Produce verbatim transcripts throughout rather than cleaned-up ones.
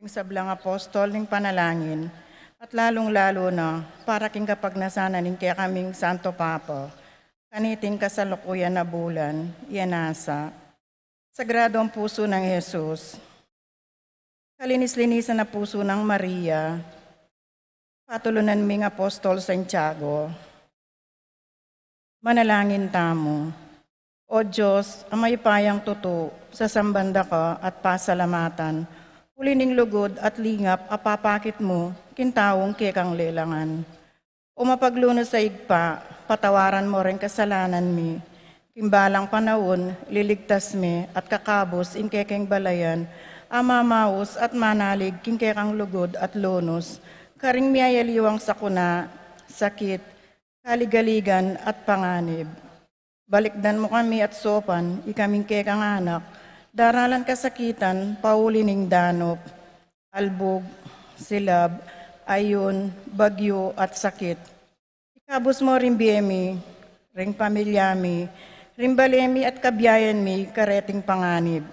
Sablang apostol ning panalangin, at lalung-lalu na para king kapagnasan na ning kekaming Santo Papa, kaniting kasalukuyan a bulan, yan nasa. Sagradong pusu nang Jesus. Kalinis-linisan a pusu nang Maria. Patulunan ming apostol Santiago. Manalangin tamu. O Dios, a mayupayang tutu, sasamban da ka at pasalamatan, uli ning lugud at lingap a papakit mu king taung kekang lelangan. O mapaglunus a Ibpa, patawaran mu ring kasalanan mi, king balang panaun, liligtas mi at kakabus ing kekeng balayan a mamaus at manalig king kekang lugud at lunus karing miyayaliwang sakuna, sakit, kaligaligan at panganib. Balikdan mu kami at saupan ikaming kekang anak, daralan kasakitan, pauli ning danup, albug, silab, ayun, bagyu at sakit. Ikabus mu ring bie mi, ring pamilya mi, ring bale mi at kabiayan mi kareting panganib.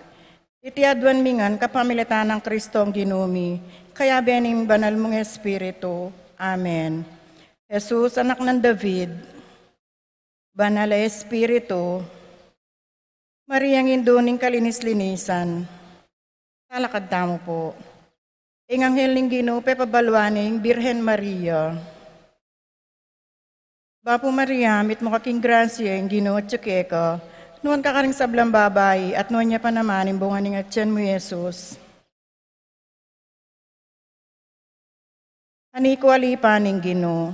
Iti aduan mi ngan kapamilatan nang Kristong Ginu mi, kayabe ning banal mung Espiritu. Amen. Jesus, anak nang David, Banal a Espiritu, Mariang indu ning kalinis-linisan, talakad tamu pu. Ing anghel ning Ginu pepabaluan ne ing Birhen Maria. Bapu Maria, mitmu ka king grasya, ing Ginu atyu keka. Nuan ka karing sablang babai, at nuan ya pa naman ing bunga ning atian mu, Jesus. Ani ku alipan ing Ginu.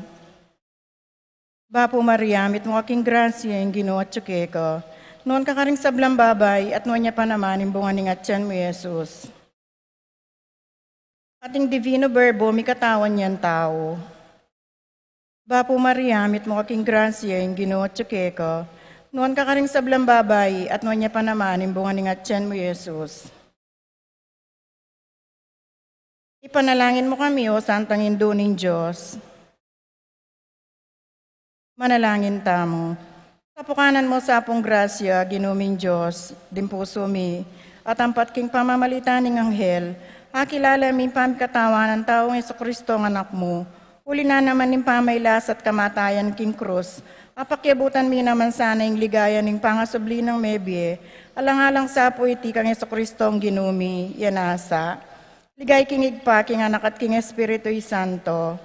Bapu Maria, mitmu ka king grasya, ing Ginu atyu keka. Nuan ka karing sablang babai, at nuan ya pa naman ing bunga ning atian mu, Jesus. At ing Divino Verbo mikatawan yang tau. Bapu Maria, mitmu ka king grasya, ing Ginu atyu keka. Nuan ka karing sablang babai, at nuan ya pa naman ing bunga ning atian mu, Jesus. Ipanalangin mu kami, O Santang Indu ning Dios. Manalangin tamu. Tapukanan mu sa pung grasya, Ginu ming Dios, ding pusu mi, at ampat king pamamalit ning anghel, akilala mi ing pamikatawan nang taung Jesucristo, anak mu, uli na naman ning pamailas at kamatayan king krus, apakiabutan mi naman sana ing ligaya ning pangasubli nang mebie, alang-alang sa pu iti kang Jesucristong Ginu mi, yan nasa. Ligaya king Ibpa, king Anak, at king Espiritu Santo.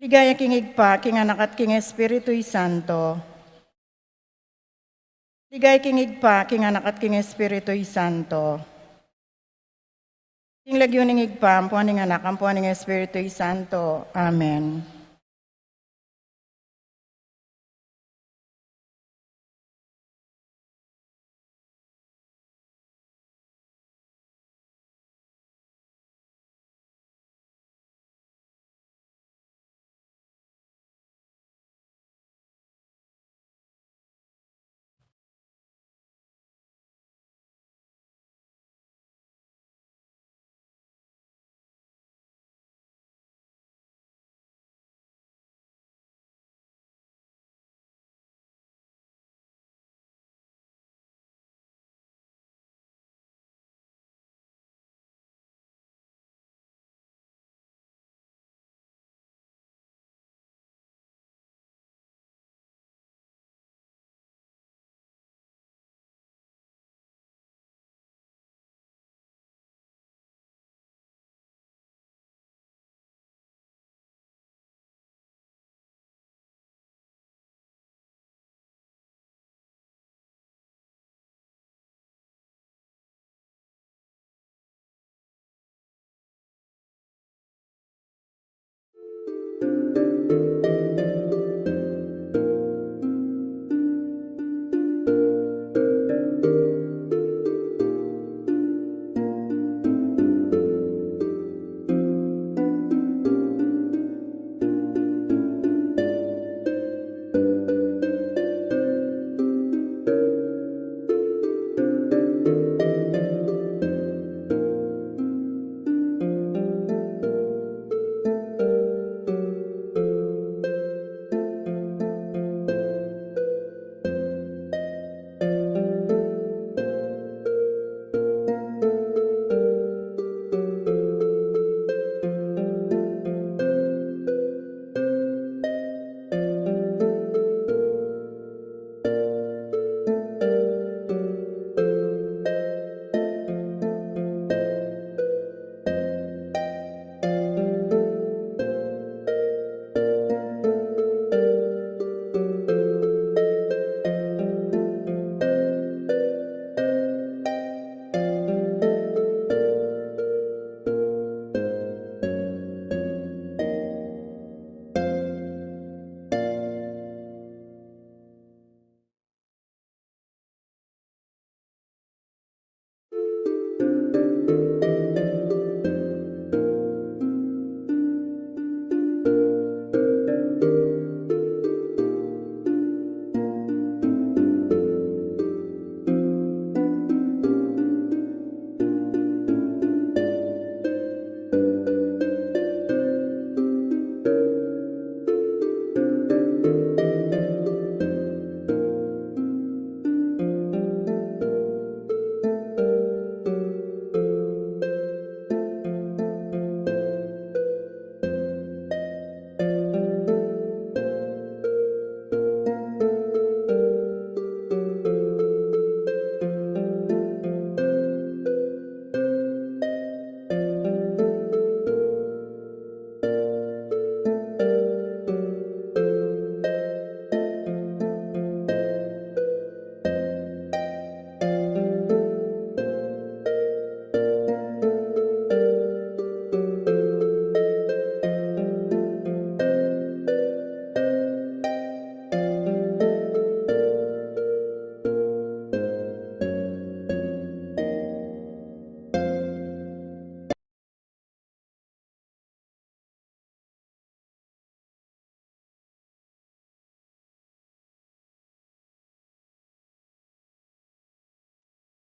Ligaya king Ibpa, king Anak, at king Espiritu Santo. Ligaya king Ibpa, king Anak, at king Espiritu Santo. King lagyu ning Ibpa, ampuan ning Anak, ampuan ning Espiritu Santo. Amen.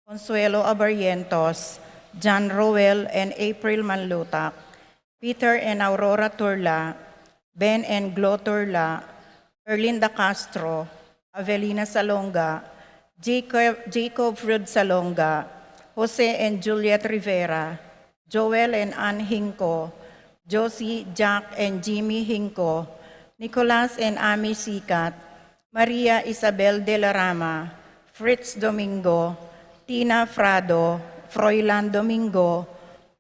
Consuelo Abarrientos, John Roel and April Manlutak, Peter and Aurora Turla, Ben and Glo Turla, Erlinda Castro, Avelina Salonga, Jacob, Jacob Fred Salonga, Jose and Juliet Rivera, Joel and Ann Hinco, Josie, Jack and Jimmy Hinco, Nicolas and Ami Sikat, Maria Isabel de la Rama, Fritz Domingo, Tina Frado, Froilan Domingo,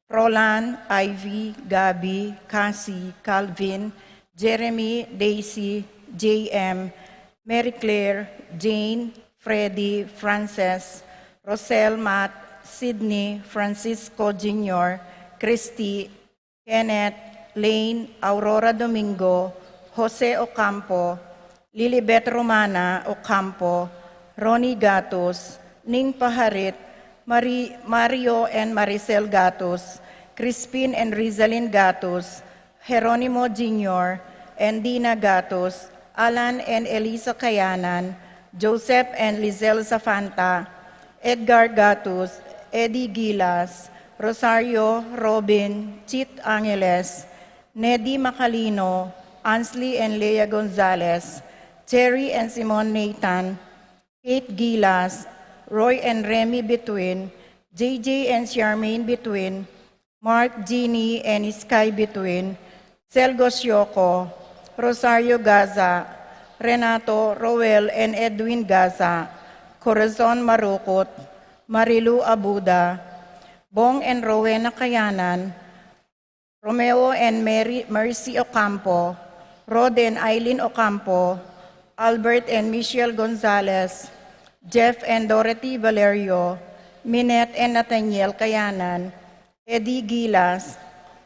Roland, Ivy, Gabby, Cassie, Calvin, Jeremy, Daisy, J M, Mary Claire, Jane, Freddy, Frances, Rosel, Matt, Sydney, Francisco Junior, Christy, Kenneth, Lane, Aurora Domingo, Jose Ocampo, Lilibet Romana Ocampo, Ronnie Gatus, Ning Paharit, Mari-, Mario and Maricel Gatus, Crispin and Rizalin Gatus, Jeronimo Junior and Dina Gatus, Alan and Elisa Kayanan, Joseph and Lizelle Safanta, Edgar Gatus, Eddie Gilas, Rosario, Robin, Chit Angeles, Nedi Macalino, Ansley and Lea Gonzalez, Cherry and Simon Nathan, Kate Gilas, Roy and Remy Bituin, J J and Charmaine Bituin, Mark, Jeannie and Sky Bituin, Selgo Sioko, Rosario Gaza, Renato, Roel and Edwin Gaza, Corazon Marukut, Marilu Abuda, Bong and Rowena Kayanan, Romeo and Mary, Mercy Ocampo, Rod and Eileen Ocampo, Albert and Michelle Gonzalez, Jeff and Dorothy Valerio, Minette and Nathaniel Kayanan, Eddie Gilas,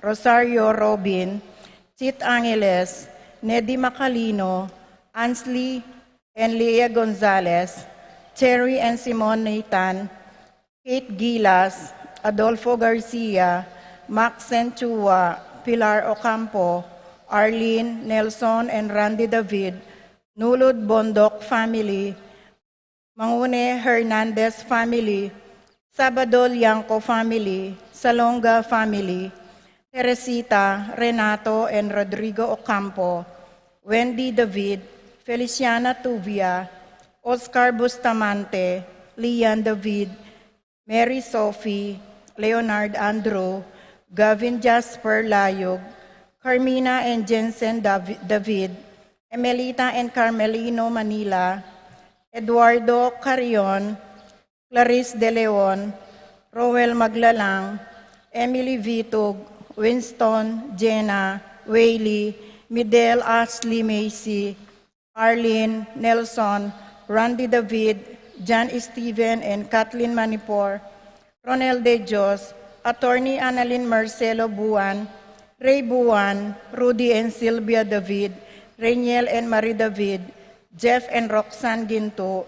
Rosario Robin, Chit Angeles, Nedi Macalino, Ansley and Lea Gonzalez, Cherry and Simon Nathan, Kate Gilas, Adolfo Garcia, Maxen Chua, Pilar Ocampo, Arlene, Nelson and Randy David, Nulud Bondoc family, Mangune Hernandez family, Sabado Liangco family, Salonga family, Teresita, Renato and Rodrigo Ocampo, Wendy David, Feliciana Tuvia, Oscar Bustamante, Lian David, Mary Sophie, Leonard Andrew, Gavin Jasper Layug, Carmina and Jensen Davi-, David, Emelita and Carmelino Manila, Eduardo Carrion, Clarice De Leon, Roel Maglalang, Emily Vitug, Winston, Jenna, Whaley, Midel, Ashley, Macy, Arlene, Nelson, Randy David, John Steven and Kathleen Manipor, Ronel De Dios, Attorney Annalyn Marcelo Buan, Ray Buan, Rudy and Sylvia David, Rainiel and Marie David, Jeff and Roxanne Ginto,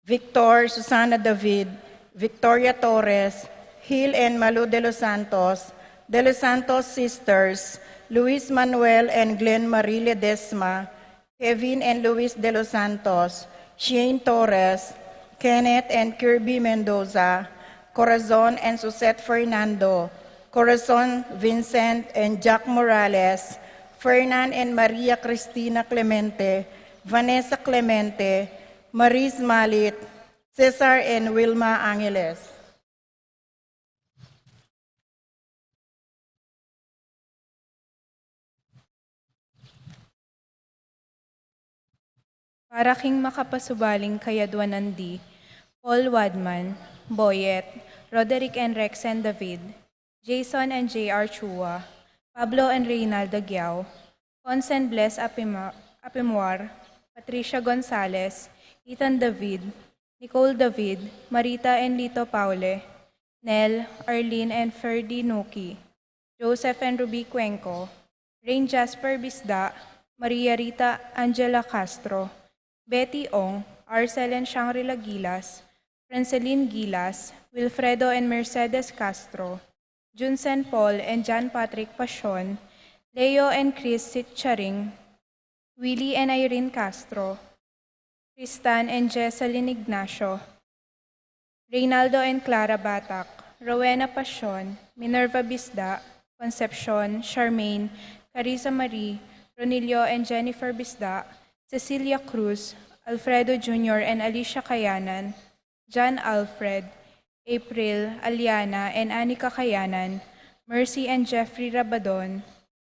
Victor, Susana David, Victoria Torres, Gil and Malu De Los Santos, De Los Santos Sisters, Luis Manuel and Glenn Marie Ledesma, Kevin and Luis De Los Santos, Shane Torres, Kenneth and Kirby Mendoza, Corazon and Suzette Fernando, Corazon Vincent and Jack Morales, Fernan and Maria Cristina Clemente, Vanessa Clemente, Maris Malit, Cesar and Wilma Angeles. Para king makapasubaling kayadwanan di, Paul Wadman, Boyet, Roderick and Rexen David, Jason and J R Chua, Pablo and Reynalda Giao, Cons and Bless Apima-, Apimuar, Patricia Gonzalez, Ethan David, Nicole David, Marita and Lito Paule, Nel, Arlene and Ferdy Nuki, Joseph and Ruby Cuenco, Rain Jasper Bisda, Maria Rita Angela Castro, Betty Ong, Arcel and Shangri-La Gilas, Franceline Gilas, Wilfredo and Mercedes Castro, Junsen Paul and John Patrick Pasion, Leo and Chris Sitcharing, Willie and Irene Castro, Tristan and Jesselyn Ignacio, Reynaldo and Clara Batac, Rowena Pasion, Minerva Bisda, Concepcion, Charmaine, Carissa Marie, Ronilio and Jennifer Bisda, Cecilia Cruz, Alfredo Junior and Alicia Kayanan, John Alfred, April, Aliana and Anika Kayanan, Mercy and Jeffrey Rabadon,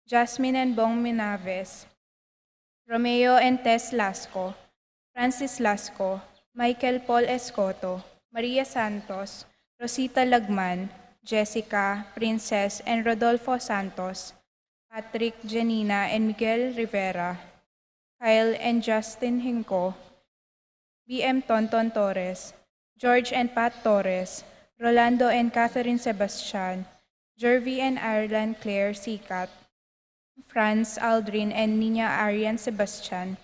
Jasmine and Bong Minaves, Romeo and Tess Lasco, Francis Lasco, Michael Paul Escoto, Maria Santos, Rosita Lagman, Jessica, Princess and Rodolfo Santos, Patrick, Janina and Miguel Rivera, Kyle and Justin Hinco, B M Tonton Torres, George and Pat Torres, Rolando and Catherine Sebastian, Jervy and Ireland Claire Sikat, Franz Aldrin and Nina Arian Sebastian,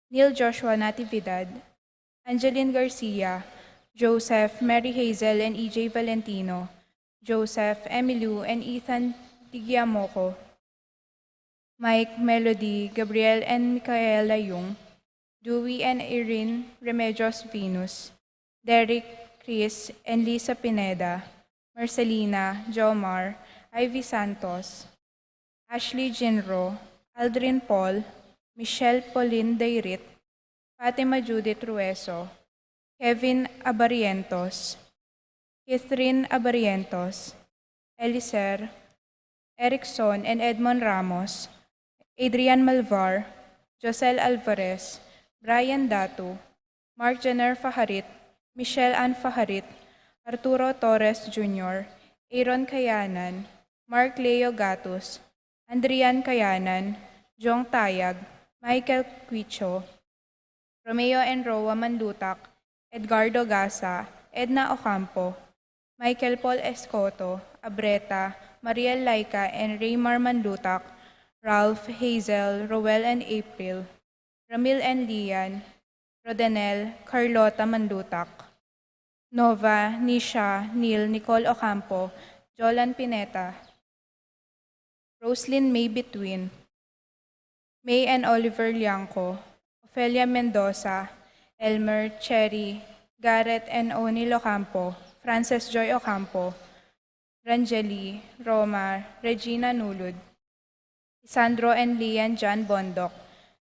Neil Joshua Natividad, Angeline Garcia, Joseph, Mary Hazel and E J Valentino, Joseph, Emilio and Ethan Tigiamoco, Mike, Melody, Gabriel and Micaela Yung, Dewey and Irene Remedios Venus, Derek, Chris and Lisa Pineda, Marcelina, Jomar, Ivy Santos, Ashley Jinro, Aldrin Paul, Michelle Pauline Dairit, Fatima Judith Rueso, Kevin Abarientos, Catherine Abarientos, Eliser Erickson and Edmond Ramos, Adrian Malvar, Josel Alvarez, Brian Datu, Mark Jenner Fajarit, Michelle Ann Fajarit, Arturo Torres Junior, Aaron Kayanan, Mark Leo Gatus, Andrian Kayanan, Jong Tayag, Michael Quicho, Romeo and Roa Manlutak, Edgardo Gasa, Edna Ocampo, Michael Paul Escoto, Abreta, Mariel Laika and Raymar Manlutak, Ralph, Hazel, Roel and April, Ramil and Lian, Rodenel, Carlota Manlutak, Nova, Nisha, Neil, Nicole Ocampo, Jolan Pineta, Roslyn May Between, May and Oliver Liangco, Ofelia Mendoza, Elmer, Cherry, Garrett and O'Neil Ocampo, Frances Joy Ocampo, Ranjali, Roma, Regina Nulud, Isandro and Lian John Bondoc,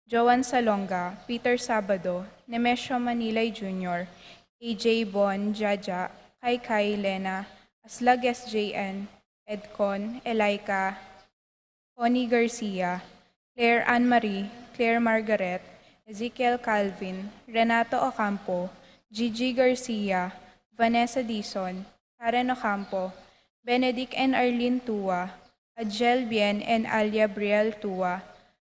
Joan Salonga, Peter Sabado, Nemesio Manilay Junior, A J Bon, Jaja, Kai Kai, Lena, Aslag S J N, Edcon, Elaica, Connie Garcia, Claire Ann Marie, Claire Margaret, Ezekiel Calvin, Renato Ocampo, Gigi Garcia, Vanessa Dizon, Karen Ocampo, Benedict and Arlene Tua, Adjel Bien and Alia Briel Tua,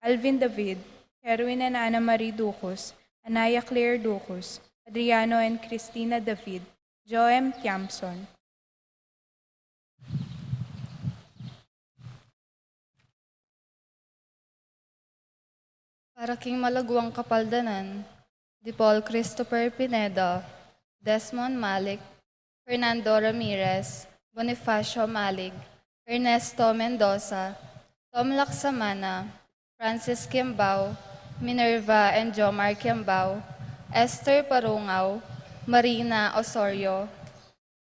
Alvin David, Kerwin and Ana Marie Ducus, Anaya Claire Ducus, Adriano and Christina David, Joem Tiamson. Para king malaguang kapaldanan, di Paul Christopher Pineda, Desmond Malik, Fernando Ramirez, Bonifacio Malig, Ernesto Mendoza, Tom Laksamana, Francis Kimbao, Minerva and Jomar Kimbao, Esther Parungao, Marina Osorio,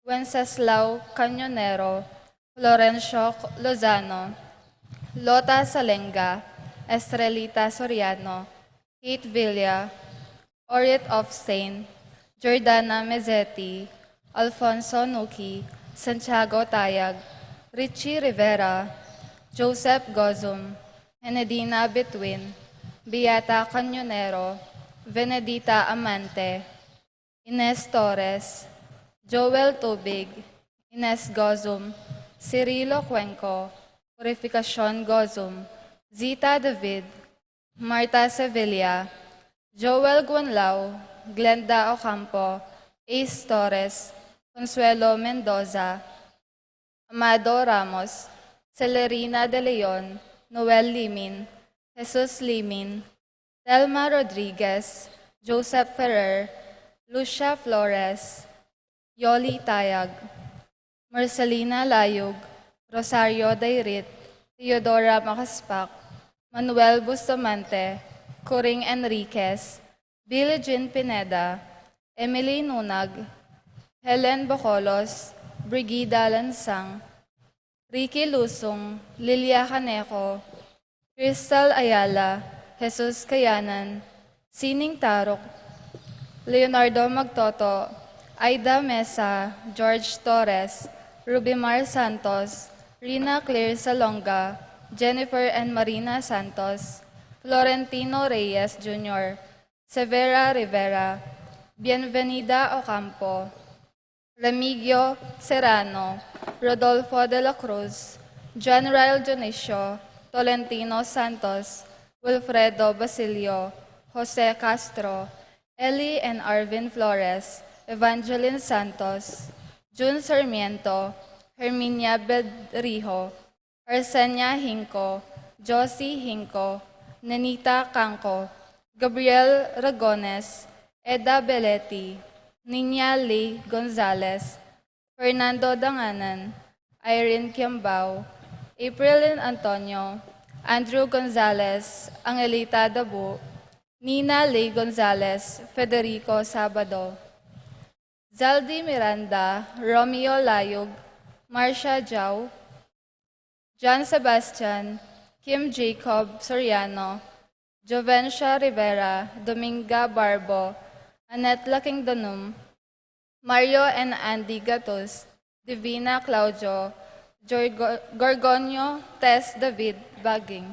Wenceslao Cañonero, Florencio Lozano, Lota Salenga, Estrelita Soriano, Kate Villa, Orit Ofstain, Jordana Mezzetti, Alfonso Nuki, Santiago Tayag, Richie Rivera, Joseph Gozum, Henedina Betwin, Beata Cañonero, Venedita Amante, Ines Torres, Joel Tubig, Ines Gozum, Cirilo Cuenco, Purificacion Gozum, Zita David, Marta Sevilla, Joel Guanlao, Glenda Ocampo, Ace Torres, Consuelo Mendoza, Amado Ramos, Celerina De Leon, Noel Limin, Jesus Limin, Thelma Rodriguez, Joseph Ferrer, Lucia Flores, Yoli Tayag, Marcelina Layug, Rosario Dairit, Theodora Macaspac, Manuel Bustamante, Coring Enriquez, Billie Jean Pineda, Emily Nunag, Helen Bocolos, Brigida Lansang, Ricky Lusung, Lilia Caneco, Crystal Ayala, Jesus Kayanan, Sining Taruk, Leonardo Magtoto, Aida Mesa, George Torres, Rubimar Santos, Rina Claire Salonga, Jennifer and Marina Santos, Florentino Reyes Junior, Severa Rivera, Bienvenida Ocampo, Remigio Serrano, Rodolfo de la Cruz, John Rael Dionisio, Tolentino Santos, Wilfredo Basilio, Jose Castro, Eli and Arvin Flores, Evangeline Santos, Jun Sarmiento, Herminia Bedrijo, Arsenia Hinco, Josie Hinco, Nenita Canco, Gabriel Ragones, Eda Belletti, Nina Lee Gonzalez, Fernando Danganan, Irene Kiambao, April Antonio, Andrew Gonzalez, Angelita Dabu, Nina Lee Gonzalez, Federico Sabado, Zaldi Miranda, Romeo Layug, Marcia Jau, John Sebastian, Kim Jacob Soriano, Jovencia Rivera, Dominga Barbo, Annette Laking Danum, Mario and Andy Gatus, Divina Claudio, Jorgo-, Gorgonio Tess David Baging.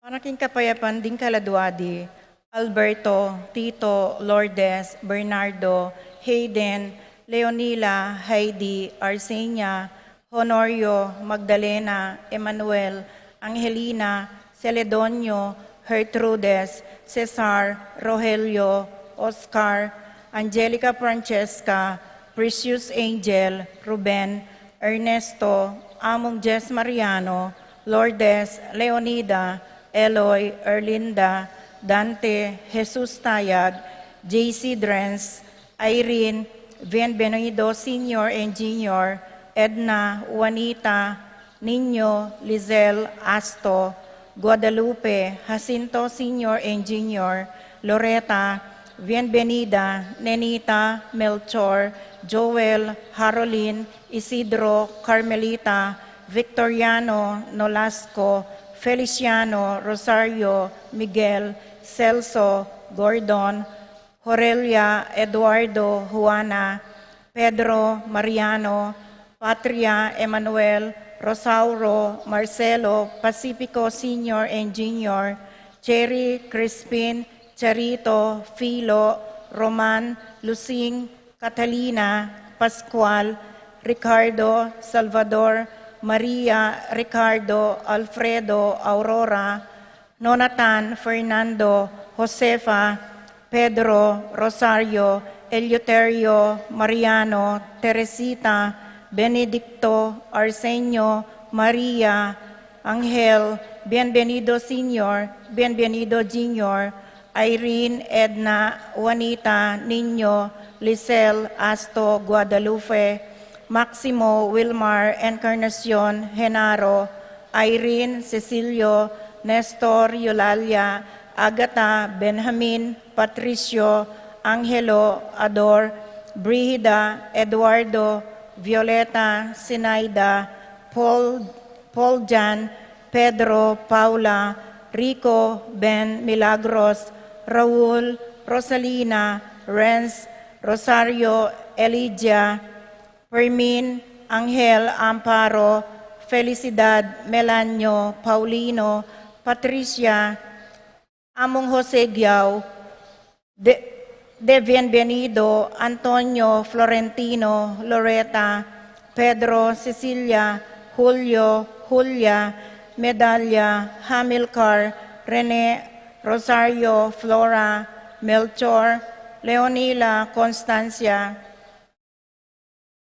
Para king kapayapan ding kaladwadi, Alberto, Tito, Lourdes, Bernardo, Hayden, Leonila, Heidi, Arsenia, Honorio, Magdalena, Emmanuel, Angelina, Celedonio, Gertrudes, Cesar, Rogelio, Oscar, Angelica Francesca, Precious Angel, Ruben, Ernesto, Among Jess Mariano, Lourdes, Leonida, Eloy, Erlinda, Dante, Jesus Tayag, J C Drens, Irene, Bienvenido Senior and Junior, Edna, Juanita, Niño, Lizelle, Asto, Guadalupe, Jacinto Senior and Junior, Loreta, Bienvenida, Nenita, Melchor, Joel, Harolin, Isidro, Carmelita, Victoriano, Nolasco, Feliciano, Rosario, Miguel, Celso, Gordon, Horelia, Eduardo, Juana, Pedro, Mariano, Patria, Emmanuel, Rosauro, Marcelo, Pacifico Senior and Junior, Cherry, Crispin, Charito, Filo, Roman, Lusing, Catalina, Pascual, Ricardo, Salvador, Maria, Ricardo, Alfredo, Aurora, Nonatan, Fernando, Josefa, Pedro, Rosario, Eleuterio, Mariano, Teresita, Benedicto, Arsenio, Maria, Angel, Bienvenido Senior, Bienvenido Junior, Irene, Edna, Juanita, Niño, Lisel, Asto, Guadalupe, Maximo, Wilmar, Encarnacion, Genaro, Irene, Cecilio, Nestor, Eulalia, Agatha, Benjamin, Patricio, Angelo, Ador, Brigida, Eduardo, Violeta, Sinaida, Paul, Paul Jan, Pedro, Paula, Rico, Ben, Milagros, Raul, Rosalina, Renz, Rosario, Elijah, Fermin, Angel, Amparo, Felicidad, Melanio, Paulino, Patricia, Among Jose Guiao, De, De Bienvenido, Antonio, Florentino, Loreta, Pedro, Cecilia, Julio, Julia, Medalia, Hamilcar, Rene, Rosario, Flora, Melchor, Leonila, Constancia,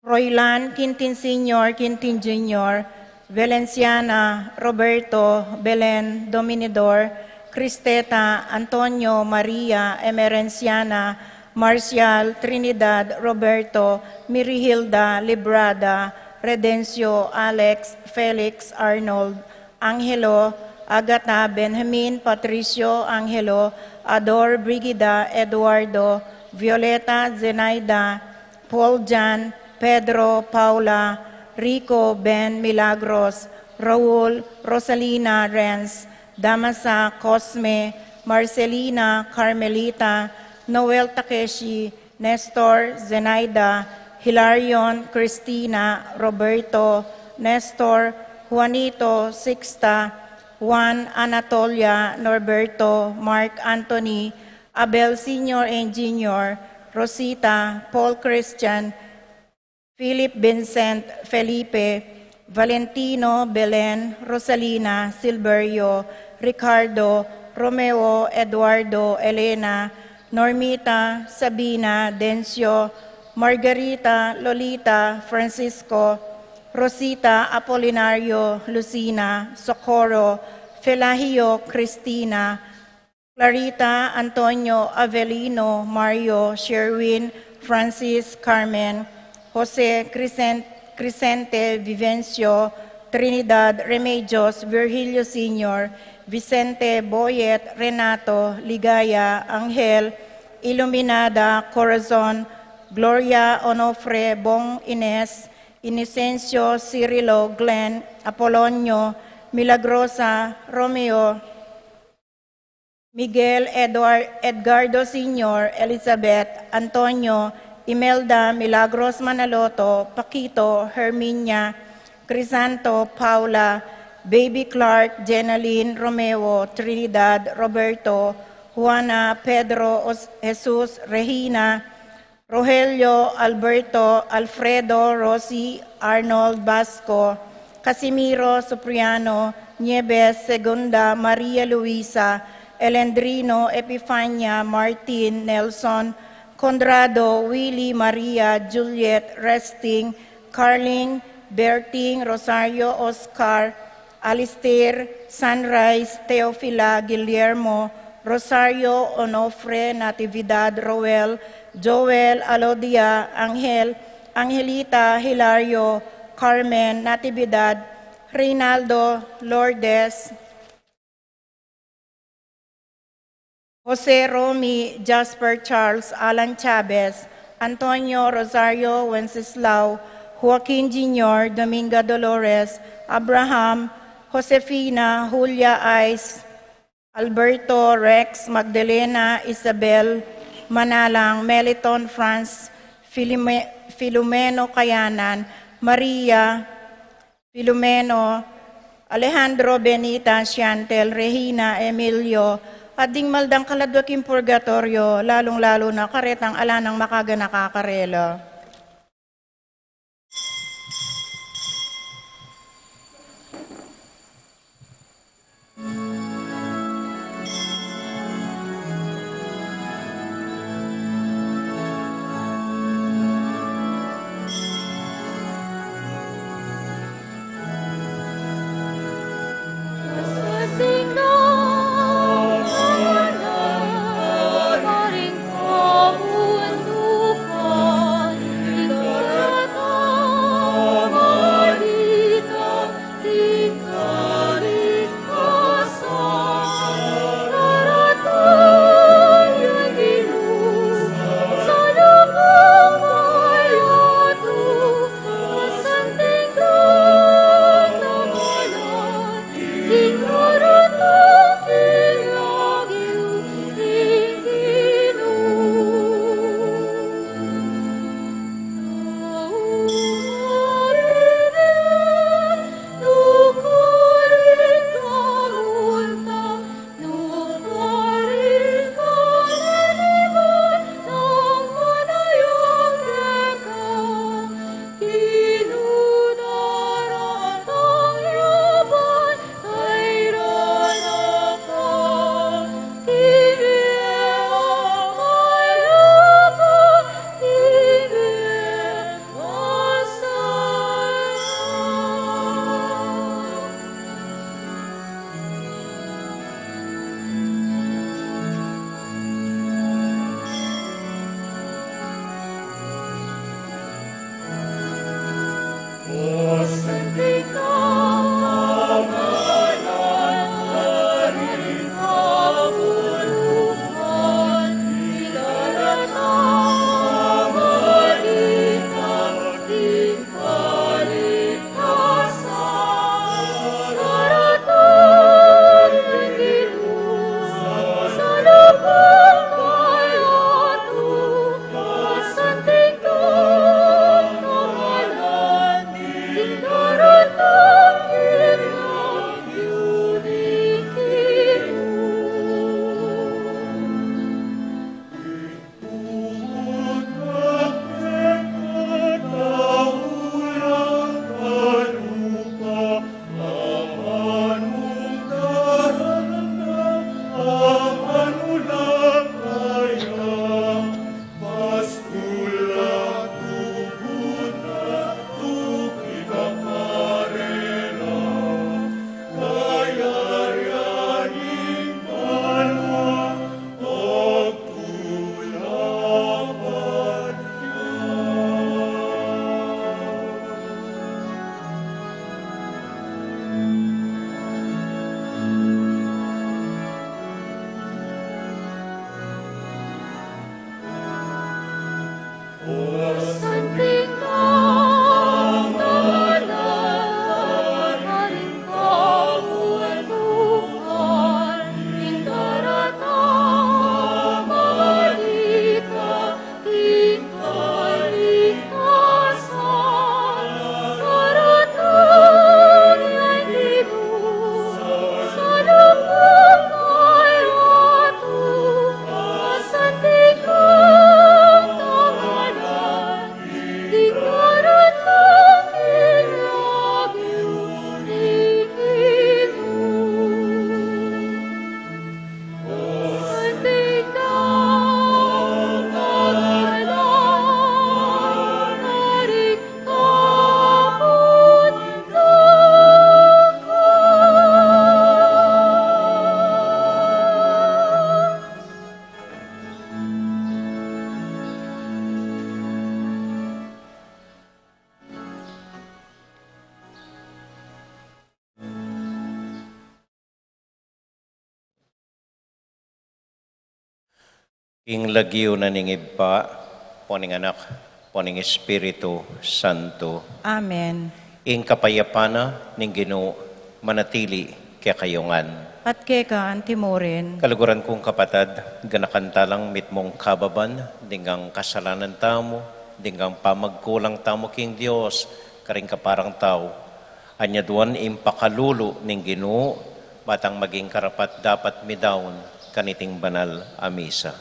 Froilan, Quintin Senior, Quintin Junior, Valenciana, Roberto, Belen, Dominidor, Cristeta, Antonio, Maria, Emerenciana, Marcial, Trinidad, Roberto, Mirihilda, Librada, Redencio, Alex, Felix, Arnold, Angelo, Agatha, Benjamin, Patricio, Angelo, Ador, Brigida, Eduardo, Violeta, Zenaida, Paul, Jan, Pedro, Paula, Rico, Ben, Milagros, Raul, Rosalina, Renz, Damasa, Cosme, Marcelina, Carmelita, Noel, Takeshi, Nestor, Zenaida, Hilarion, Cristina, Roberto, Nestor, Juanito, Sixta, Juan, Anatolia, Norberto, Mark Anthony, Abel Senior and Junior, Rosita, Paul Christian, Philip, Vincent, Felipe, Valentino, Belen, Rosalina, Silverio, Ricardo, Romeo, Eduardo, Elena, Normita, Sabina, Dencio, Margarita, Lolita, Francisco, Rosita, Apolinario, Lucina, Socorro, Felahio, Cristina, Clarita, Antonio, Avelino, Mario, Sherwin, Francis, Carmen, Jose, Crisen-, Crescente, Vivencio, Trinidad, Remedios, Virgilio Senior, Vicente, Boyet, Renato, Ligaya, Angel, Iluminada, Corazon, Gloria, Onofre, Bong, Ines, Inocencio, Cirilo, Glenn, Apolonio, Milagrosa, Romeo, Miguel, Eduard, Edgardo Senior, Elizabeth, Antonio, Imelda, Milagros, Manaloto, Paquito, Herminia, Crisanto, Paula, Baby Clark, Jenaline, Romeo, Trinidad, Roberto, Juana, Pedro, Os-, Jesus, Regina, Rogelio, Alberto, Alfredo, Rosie, Arnold, Basco, Casimiro, Supriano, Nieves, Segunda, Maria Luisa, Elendrino, Epifania, Martin, Nelson, Conrado, Willy, Maria, Juliet, Resting, Carling, Berting, Rosario, Oscar, Alistair, Sunrise, Teofila, Guillermo, Rosario, Onofre, Natividad, Roel, Joel, Alodia, Angel, Angelita, Hilario, Carmen, Natividad, Reynaldo, Lourdes, Jose, Romy, Jasper, Charles, Alan, Chavez, Antonio, Rosario, Wenceslao, Joaquin Junior, Dominga, Dolores, Abraham, Josefina, Julia, Ice, Alberto, Rex, Magdalena, Isabel, Manalang, Meliton, Franz, Filime-, Filomeno, Kayanan, Maria, Filomeno, Alejandro, Benita, Chantel, Regina, Emilio, at ding mal dang kaladwa king purgatoryo, lalung-lalu na karetang ala nang makaganaka karela. Ing lagyu na ning Ibpa, ampo ning Anak, ampo ning Espiritu Santo. Amen. Ing kapayapan na ning Ginu manatili kekayu ngan. At keka antimurin. Kaluguran kung kapatad, ganakan talang mitmung kababan, ding kasalanan tamu, ding pamagkulang tamu king Dios, karing kaparang tau. Anyaduan ing pakalulu ning Ginu, bang maging karapat-dapat midaun kaniting banal a misa.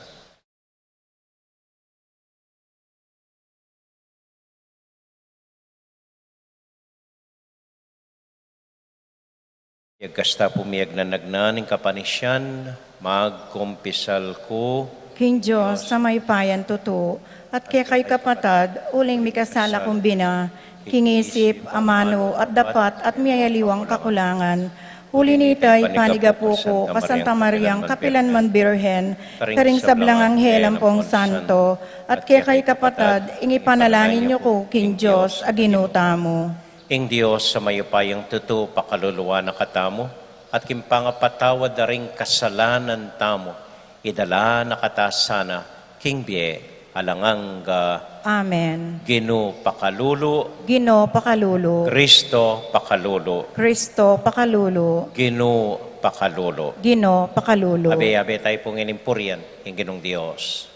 Yagkasta pu miyagnanagnan ing kapanisian, magkumpisal ku king Dios a mayupayang tutu, at kekayu kapatad, uling mikasala kung bina, king isip, amanu, at dapat, at miyayaliwang kakulangan. Uli nita, ipanigapu ku ka Santa Mariang kapilan man Birhen, karing sablang anghel ampong santo, at kekayu kapatad, ing ipanalangin yu ku king Dios a Ginu tamu. Ing Dios a mayupayang tutu pakaluluan na katamu, at king pangapatawad da ring kasalanan tamu, idala na kata sana king bie alang angga. Amen. Ginu pakalulu. Ginu pakalulu. Kristo pakalulu. Kristo pakalulu. Ginu pakalulu. Ginu pakalulu. Abe, abe tayu pung inimpurian ing Ginung Dios.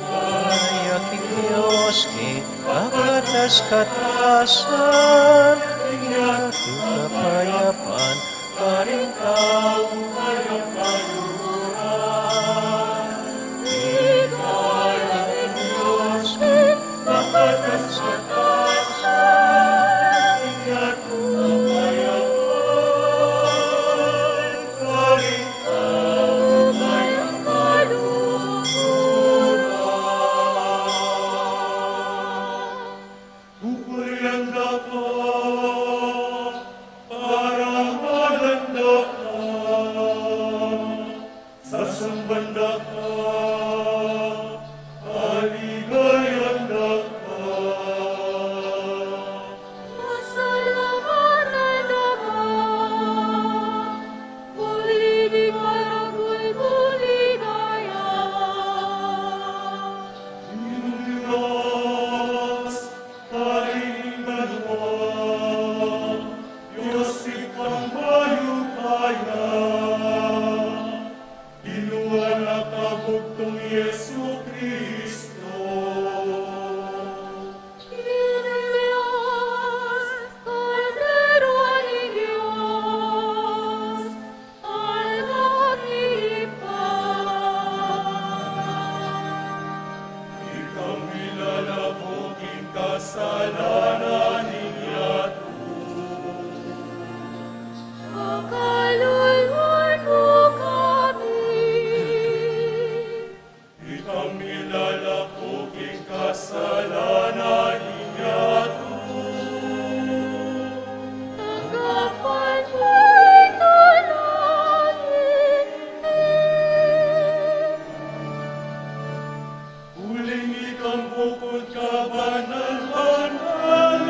Kaya king Dios, king kakatas-katasan, king yatu kapayapan, karing tau mayap kaluguran. Kaya king Dios, king kakatas-katasan, king yatu kapayapan, karing Pupurian da ka, parangalan da ka, sasamban da ka, aligayan da ka. Pasalamatan da ka, uli ning maragul kung ligaya. Ing Dios, Ari ning banua, Dios Ibpang mayupaya, Ginu anak a bugtung Jesucristo. Ing Dios, Kordero ning Dios, Anak ning Ibpa. Ikang milalako king kasalanan ning yatu. Pakaluluan mu kami. Ikang milalako king kasalanan ning yatu. Tanggapan mu ing dalangin mi. Uling ikang bukun kabanal-banalan,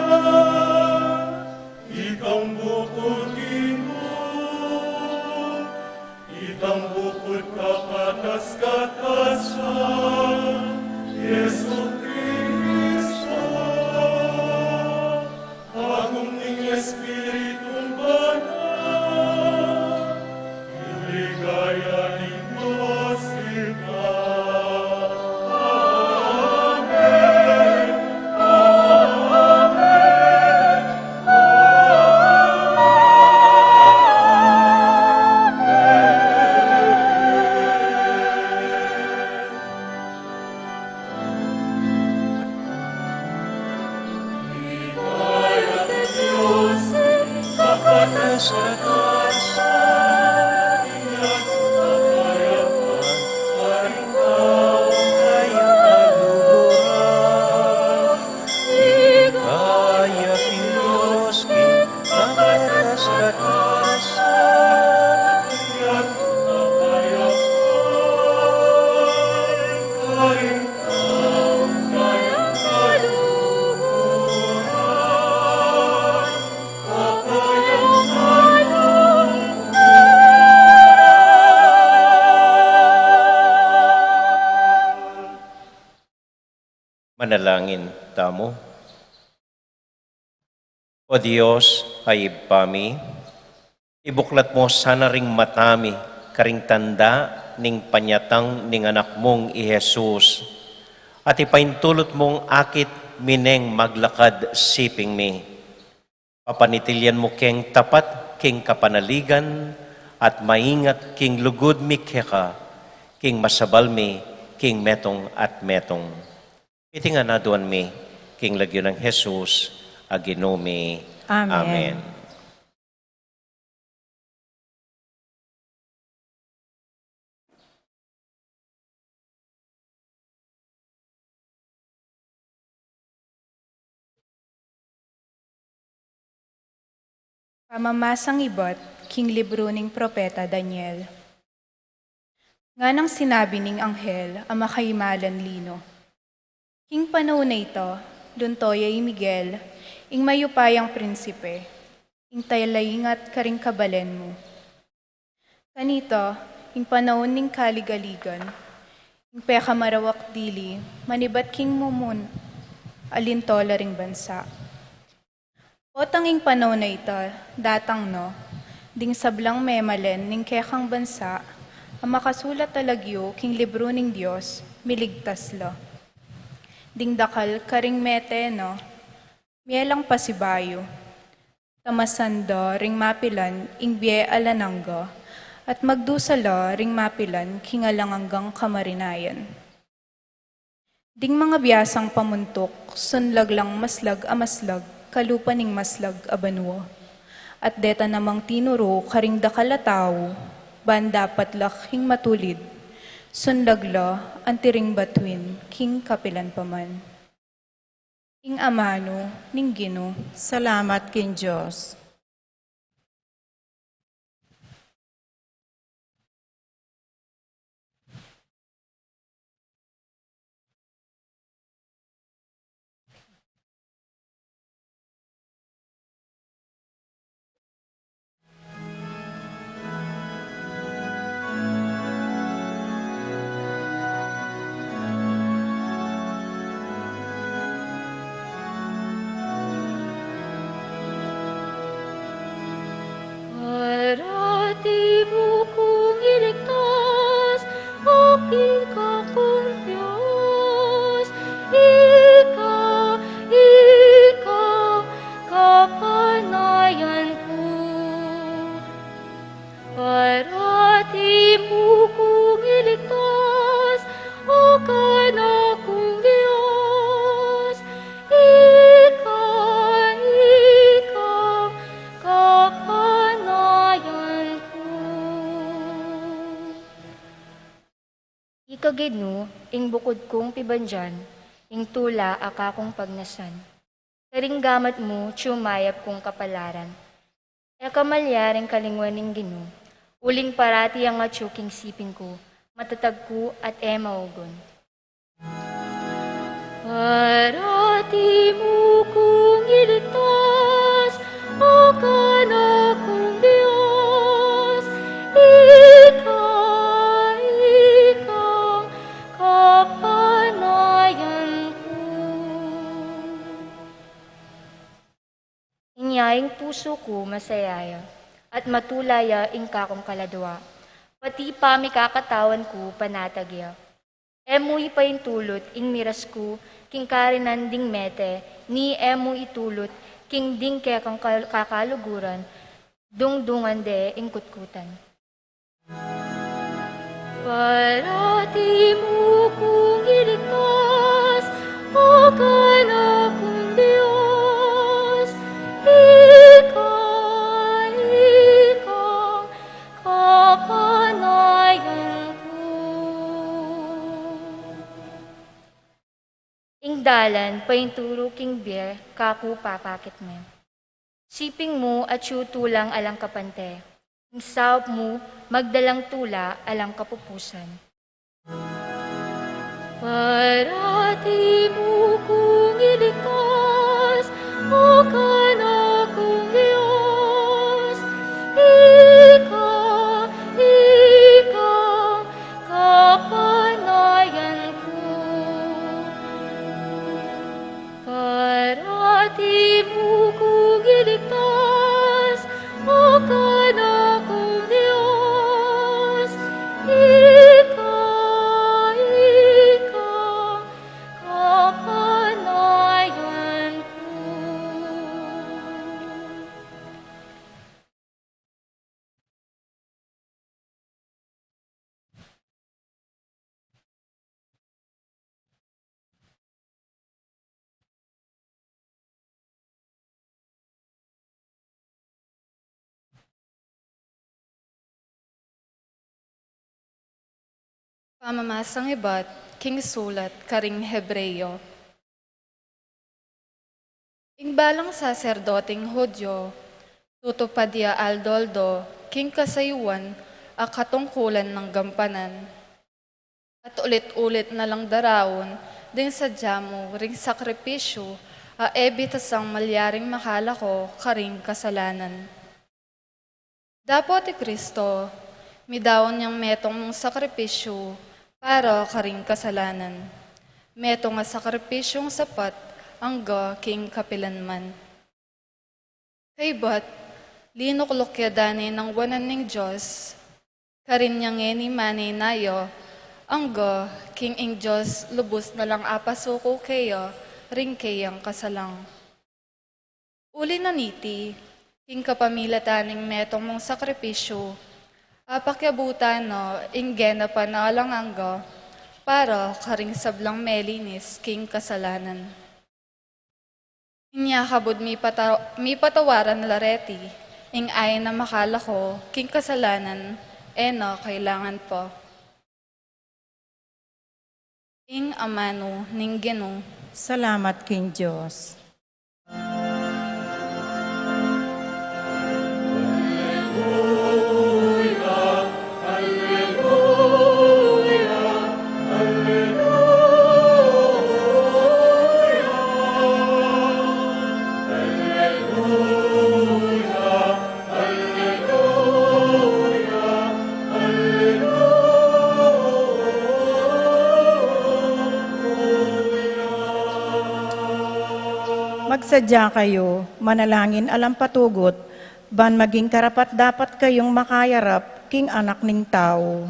ikang bukun Ginu, ikang bukun kakatas-katasan, Jesucristo, agung ning Espiritu Banal, ing ligaya ning Dios Ibpa. Amen. Amen. Amen. Dalangin tamu. O Dios, a Ibpa mi, ibuklat mu sana ring mata mi karing tanda ning panyatang ning Anak mung i Jesus, at ipaintulut mung akit mi neng maglakad siping mi. Papanitilyan mu keng tapat king kapanaligan at maingat king lugud mi keka, king masabal mi king metung at metung. Iti ngan aduan mi king lagyu nang Jesus a Ginu mi. Amen. Amen. Pamamasang ibat king libru ning propeta Daniel. Nganang sinabi ning anghel a makaimalan lino, king panaun a ita, lunto ya i Miguel, ing mayupayang prinsipe, ing talaingat karing kabalen mu. Kanita, ing panaun ning kaligaligan, ing pekamarawak dili manibat king mumun a linto la ring bansa. Potang ing panaun a ita datang na, ding sablang memalen ning kekang bansa a makasulat a lagyu king libru ning Dios, miligtas la. Ding dakal karing mete na, mie lang pasibayu. Tamasan da ring mapilan ing bie alang angga, at magdusa la ring mapilan king alang anggang kamarinayan. Ding mangabiasang pamuntuk, sunlag lang maslag a maslag kalupa ning maslag a banua. At deta namang tinuru karing dakal a tau, ban dapat la king matulid, sunlag la anti ring batuin king kapilan pa man. Ing amanu ning Ginu. Salamat king Dios. Parati mu kung iligtas, o Ginu kung Dios, ika, ika, kapanayan ku. Parati mu kung iligtas, o Ginu kung Dios, ika, ika, kapanayan ku. Ika Ginu, ing bukud kung pibandian, ing tula a kakung pagnasan. Karing gamat mu, atyu mayap kung kapalaran. E ka malya ring kalingwan ning Ginu, uling parati yang atyu king siping ku, matatag ku at e maugun. Parati mu kung iligtas, o Ginu kung Dios, ika, ika, kapanayan ku. Inya ing pusu ku masaya ya, at matula ya ing kakung kaladua. Pati pamikakatawan ku panatag ya. E mu ipaintulut ing miras ku king karinan ding mete, ni e mu itulut king ding kekang kal-, kakaluguran, dungdungan de ing kutkutan. Parati mu kung iligtas, o Ginu kung Dios, ika, ika, kapanayan ku. Ing dalan painturu king bie, kaku papakit me. Siping mu atyu tulang alang kapante, ing saup mu magdalang tula alang kapupusan. Parati mu kung iligtas, o Ginu kung Dios, ika, ika, kapanayan ku. Pamamasang ibat king sulat karing Hebreo. Ing balang saserdoting Hudyo, tutupad ya aldo-aldo king kasayuan a katungkulan nang gampanan. At ulit-ulit na lang daraun ding sadya mu ring sakripisyu a e bitasang malyaring makalako karing kasalanan. Dapot i Kristo, midaun yang metung mung sakripisyu para karing kasalanan. Metung a sakripisyung sapat angga king kapilanman. Kaybat, linukluk ya da ne nang wanan ning Dios, karin yang e ne manenaya, angga king ing Dios lubus na lang apasuku keya ring keyang kasalang. Uli na niti, king kapamilatan ning metung mung sakripisyu, apakiabutan na ing genapan a alang angga para karing sablang melinis king kasalanan. Inya kabud mipata-, mipatawaran la reti, ing ain a makalako king kasalanan, e na kailangan pa. Ing amanu ning Ginu. Salamat king Dios. Magsadya kayu, manalangin alang patugut, ban maging karapat-dapat kayung makayarap king Anak ning Tau.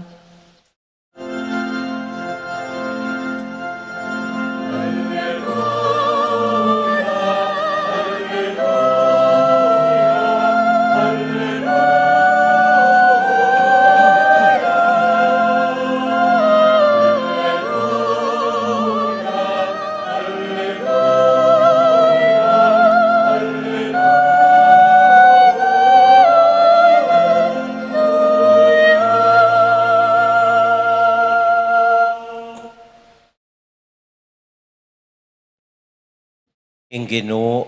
Ing Ginu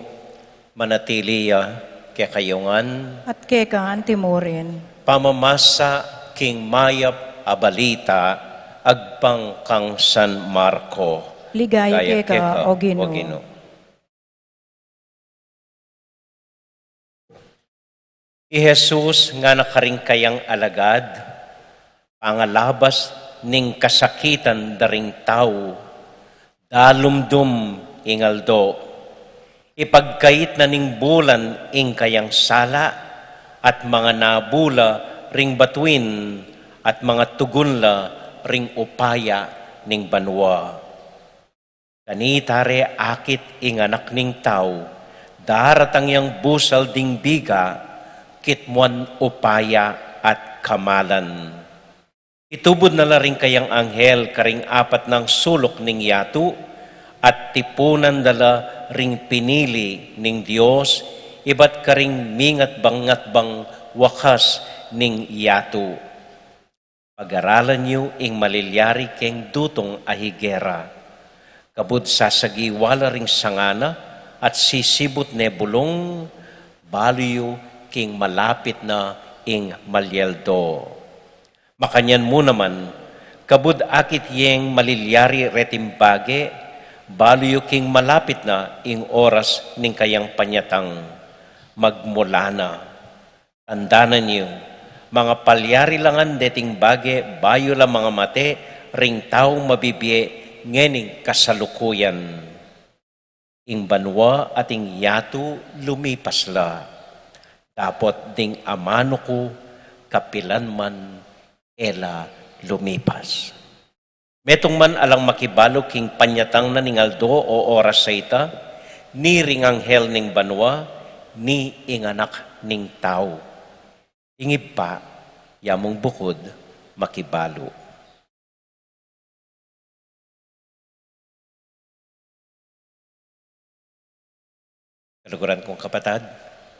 manatili ya kekayu ngan. At keka anti murin. Pamamasa king mayap a balita agpang kang San Marco. Ligaya keka, o Ginu. I Jesus ngana karing kayang alagad, pangalabas ning kasakitan da ring tau, dalumdum ing aldo. Ipagkait na ning bulan ing kayang sala, at manganabul la ring batuin, at mangatugun la ring upaya ning banua. Kanita re akit ing Anak ning Tau, daratang yang busal ding biga, kitmuan upaya at kamalan. Itubud na la ring kayang anghel karing apat nang suluk ning yatu, at tipunan da la ring pinili ning Dios, ibat karing mingatbang-ngatbang wakas ning yatu. Pag-aralan yu ing malilyari keng dutung a higera. Kabud sasagiwa la ring sanga na at sisibut ne bulung, balu yu king malapit na ing malyaldo. Makanyan mu naman, kabud akit yeng malilyari reting bage, balu yu king malapit na ing oras ning kayang panyatang. Magmula na. Tandanan yu, mangapalyari la ngan deting bage bayu la mangamate ring taung mabibie ngening kasalukuyan. Ing banua at ing yatu lumipas la, dapot ding amanu ku kapilan man e la lumipas. Metung man alang makibalu king panyatang na ning aldo o oras a ita, ni ring anghel ning banua, ni ing Anak ning Tau. Ing Ibpa, ya mung bukud makibalu. Kaluguran kung kapatad,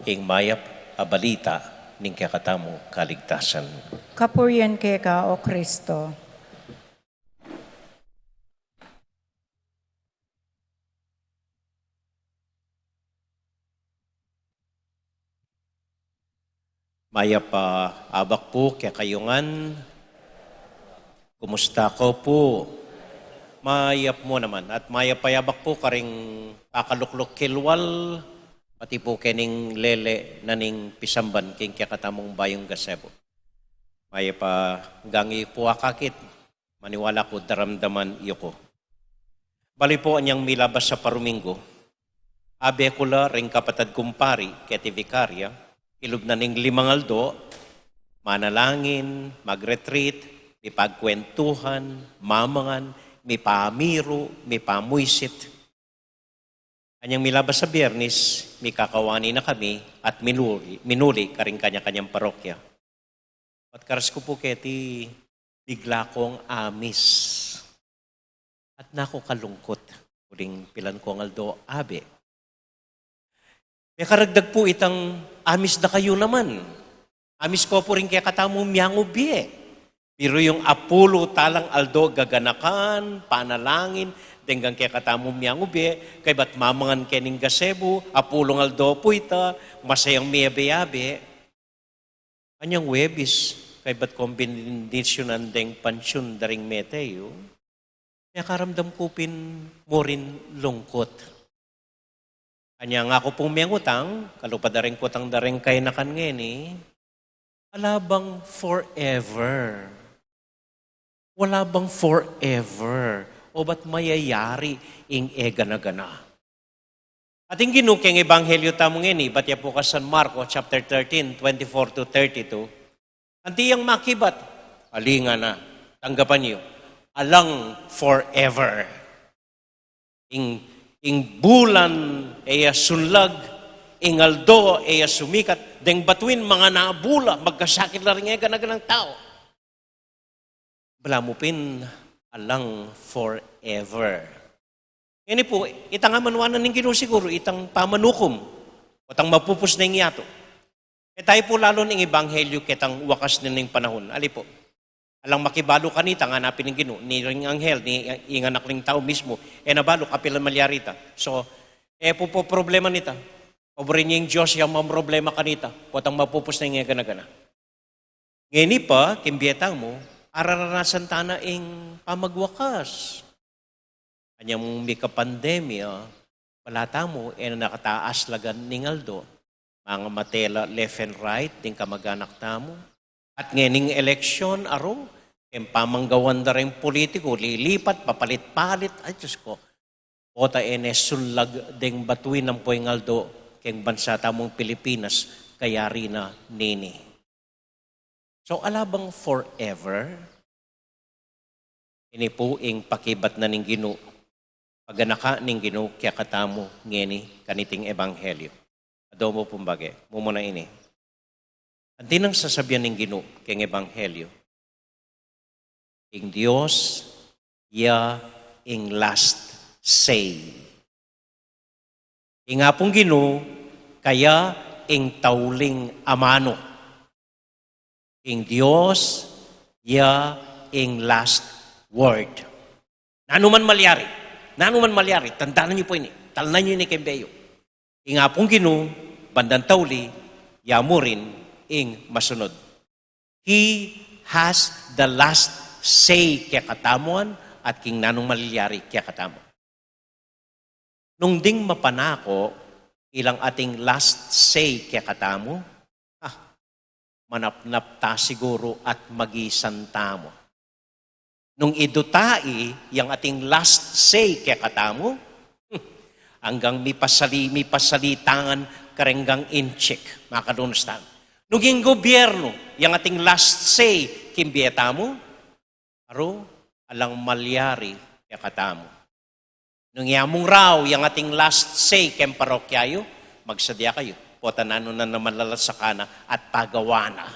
ing mayap a balita ning kekatamung kaligtasan. Kapurian keka, O Kristo. Mayap a abak pu kekayu ngan. Kumusta ko pu? Mayap mu naman. At mayap a abak pu karing pakalukluk kilwal, pati pu kening lele na ning pisamban king kekatamung bayung gazebo. Mayap a ganggi pu akakit. Maniwala ku daramdaman yu ku. Bali pu, anyang milabas a paruminggu, abe ku la ring kapatad kung pari keti vikarya, kilub na ning limang aldo, manalangin, mag-retreat, mipagkwentuhan, mamangan, mipamiru, mipamuisit. Anyang milabas a Biyernes, mikakawani na kami at minuli, minuli karing kanya-kanyang parokya. Patkaras ku pu keti, bigla kong amis. At naku, kalungkut, uling pilan kong aldo abe. Mekaragdag pu itang amis da kayu naman. Amis ko pu ring kekatamu miangubie. Pero yung apulu talang aldo gaganakan, panalangin, denggang kekatamu miangubie, kaybat mamangan kening gazebo, apulung aldo pu ita, masayang miyabe-yabe. Anyang Huwebes, kaybat kong binidisyunan deng pansyun da ring mete yu, mekaramdam ku pin murin lungkut. Anyang aku pung mengutang, kalupa da ring kutang da ring kayanakan ngeni, ala bang forever? Wala bang forever? O ba't mayayari ing e gana-gana? At ing Ginu keng Ebanghelyo tamu ngeni, ibat ya pu ka San Marcos chapter thirteen, twenty-four to thirty-two. Anti yang makibat? Alinga na, tanggapan yu. Alang forever. Ing, ing bulan e ya sunlag, ing aldo e ya sumikat, deng batuin manga nabula, magkasakit la ring e gana-ganang tau. Balamu pin alang forever. Ngeni pu, itang amanuan na ning Ginu siguru, itang pamanukum, o tang mapupus na ing yatu. E tayu pu lalu ning ebanghelyu ketang wakas na ning panahun. Ali pu, alang makibalu kanita, ngana pin ning Ginu, ni ring anghel, ni ing anak ning tau mismu, e na balu kapilan malyari ita. So, e pu, pu problema nita. Paburin ya ing Dios yang mamroblema kanita, potang mapupus na ing e gana-gana. Ngeni pa, king bie tamu, araranasan ta na ing pamagwakas. Anyang mika pandemya, bala tamu, e na nakataas lagan ning aldo. Mangamate la left and right, ding kamaganak tamu. At ngening eleksyon, aru, keng pamanggawan da ring pulitiku, lilipat, papalit-palit, ay, Dios ko. Pota e ne sunlag deng batuin ampo ing aldo keng bansa tamung Pilipinas, kayari na nini. So, ala bang forever? Ini pu ing pakibat na ning Ginu, paganaka ning Ginu kekatamu ngeni kaniting ebanghelyu. Adomu pung bage, mumuna ini. Anti nang sasabian ning Ginu keng ebanghelyu? Ing Dios, ya ing last say. Ing Apung Ginu, kaya ing tauling amanu. Ing Dios, ya ing last word. Nanu man malyari, nanu man malyari, tandanan yu pu ini, talnan yu ini keng bie yu. Ing Apung Ginu, bandang tauli, ya mu rin ing masunud. He has the last say kekatamu at king nanung malyari kekatamu. Nung ding mapanako ilang ating last say kekatamu, ah, manapnap ta siguru at magisan tamu. Nung idutai yang ating last say kekatamu, hmm, anggang mipasali, mipasali tangan karenggang inchik, makalunus tamu. Nung ing gobyernu yang ating last say king bie tamu, aru, alang malyari kekatamu. Nung ya mung rau yang ating last say keng parokya yu, magsadya kayu. Pota nanu na naman lalasakana at pagawa na.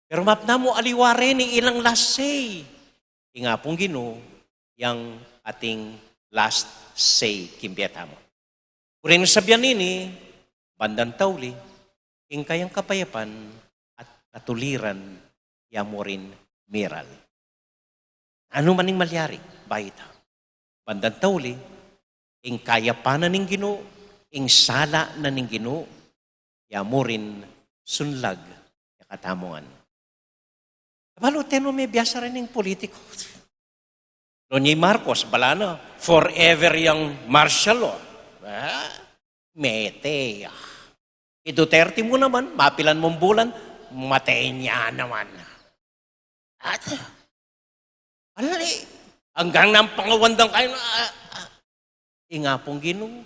Pero mapnamu aliwa reni ilang last say. Ing Apung Ginu, yang ating last say king bie tamu. Uling sabian ini, bandang tauli, ing kayang kapayapan at katuliran ya mu rin miral. Nanu man ing malyari, bayu ta. Bandang tauli, ing kayapan na ning Ginu, ing sala na ning Ginu, ya mu rin sunlag katamu ngan. Balu, tenu me biasa rin ing politiko. Lo ni Marcos, bala na, forever yang martial law. Ah, mete ya. I Duterte mu naman, mapilan mung bulan, matey na naman. At, ali, anggang nang pangawan dang kayu na, ah, ah. Ing Apung Ginu,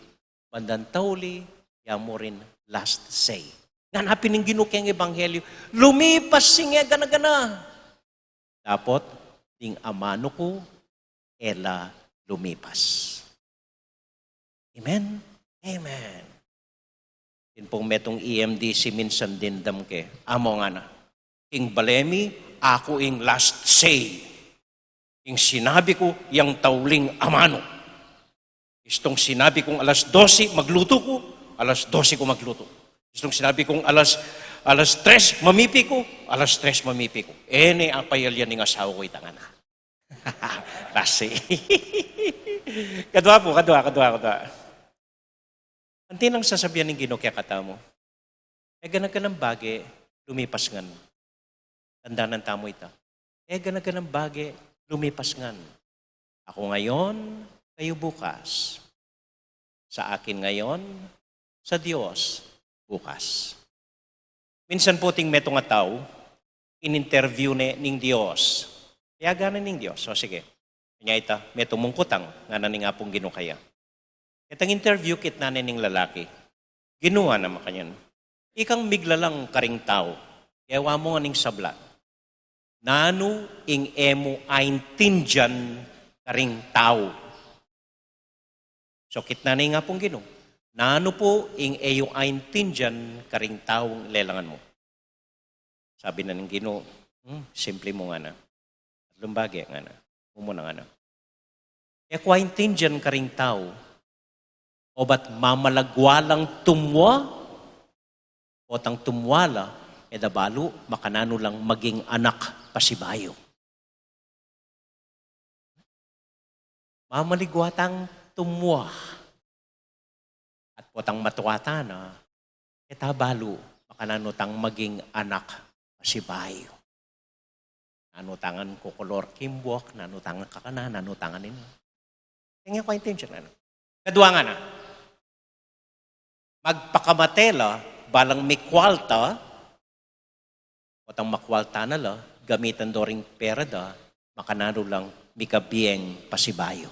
bandang tauli, ya mu rin last say. Ngana pin ning Ginu keng ebanghelyu, lumipas sing e gana-gana. Dapot, ding amanu ku, e la lumipas. Amen? Amen. Ing pung metung E M D C minsan dimdam ke, amu ngana. King bale mi, aku ing last say. Ing sinabi ku, yang tauling amanu. Istung sinabi kung alas dose, magluto ku, alas dose ku magluto. Istung sinabi kung alas, alas tres, mamipi ku, alas tres, mamipi ku. E ne apayalyan ning asawa ku itang ngana. Last say. Kadua pu, kadua, kadua, kadua. Anti nang sasabian ning Ginu kekatamu, e gana-ganang bage, lumipas ngan. Tandanan tamu ita. E gana-ganang bage, lumipas ngan. Aku ngayon, kayu bukas. Sa akin ngayon, sa Dios bukas. Minsan pu ating metung a tau, in-interview ne ning Dios. Payagan ne ning Dios. O sige. Nya ita, metung mung kutang, ngana ning Apung Ginu kaya. Ketang interview kitnan ne ning lalaki. Ginu, ngana, makanyan, ikang miglalang karing tau. Kewa mu ngan ing sabla. Nanu ing e mu aintindian karing tau? So, kitnan ne ning Apung Ginu, nanu pu ing e yu aintindian karing taung lelangan mu? Sabi na ning Ginu, hmm, simple mu, ngana. Atlung bage, ngana. Mumuna, ngana. E ku aintindian karing tau, obat mamalagwa lang tumua, potang tumua la, e da balu, makananu lang maging anak pasibayu. Mamaligwa tang tumua. At potang matua ta na, e ta balu, makananu tang maging anak pasibayu. Nanu tangan kukulor kimbuak, nanu tangan kakanan, nanu tangan ini. Kaya ku aintindian, ngana. Kadua, ngana. Magpakamate la, balang mikwalta, potang makwalta na la, gamitan do ring pera da, makananu lang mikabieng pasibayu.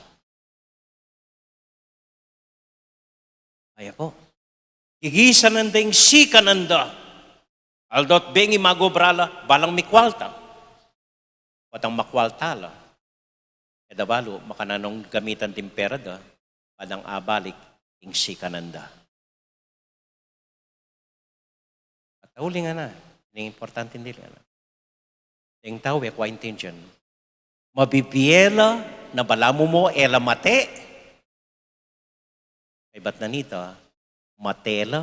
Aya pu. Gigisanan da ing sikanan da. Aldo at bengi magobra la, balang mikwalta. Potang makwalta la, e da balu, makananu gamitan ding pera da, padang abalik ing sikanan da. At uling, ngana, ning importante dili, ngana. Deng tau e ku aintindian. Mabibie la na balamu mo e la mate. Kaybat na nita, mate la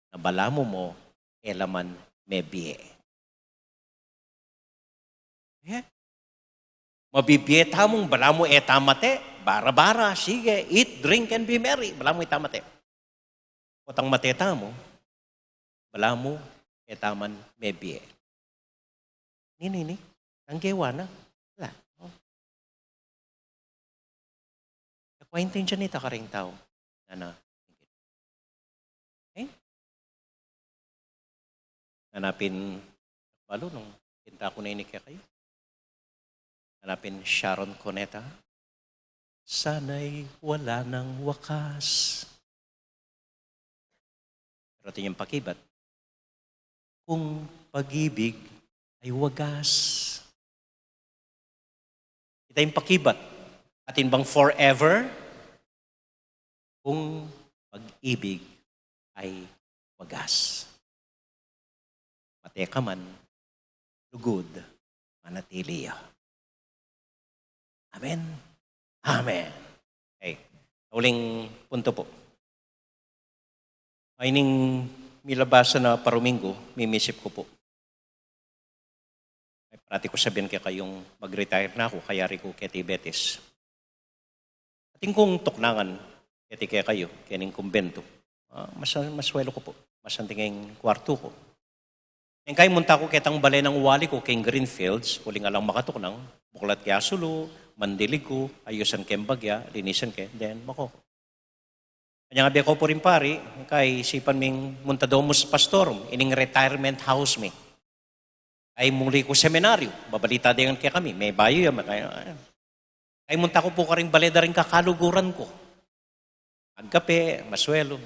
na balamu mo e la man mebie. E? Mabibie tamung balamu e ta mate, bara-bara, sige, eat, drink, and be merry, balamu e ta mate. Potang mate tamu, balamu e ta man mebie. Nini, nini? Nang gewa na? Ala. O. E ku aintindian ita karing tau. Nana. E? Nana pin, balu nung kinta ku na ini kekayu. Nana pin Sharon Cuneta. Sana'y wala nang wakas. Pero atin yang pakibat, kung pag-ibig ay wagas. Ita ing pakibat, atin bang forever? Kung pag-ibig ay wagas. Mate ka man, lugud, manatili ya. Amen. Amen. Okay. Uling punto pu. Ay ning milabasa na paruminggu, mimisip ku pu. Ay, parati ku sabian kekayung mag-retire na ku, kayari ku keti Betis. Atin kung tuknangan keti kekayu, kening kumbentu. A, mas, masuelu ku pu. Mas anting ing kuartu ku. Engkay munta ku ketang bale nang wali ku king Greenfields, uling alang makatuknang, buklat ke asulu, mandilig ku, ayusan ke ing bagya, linisan ke, then mako. Anyang abe ku pu ring pari, engkay isipan ming munta Domus Pastorum, ining retirement house mi. Ay muli ku seminaryo, babalita dengan kekami, me bayu ya, me kaya. Ay munta ku pu karing bale da ring kakaluguran ku. Magkape, maswelu.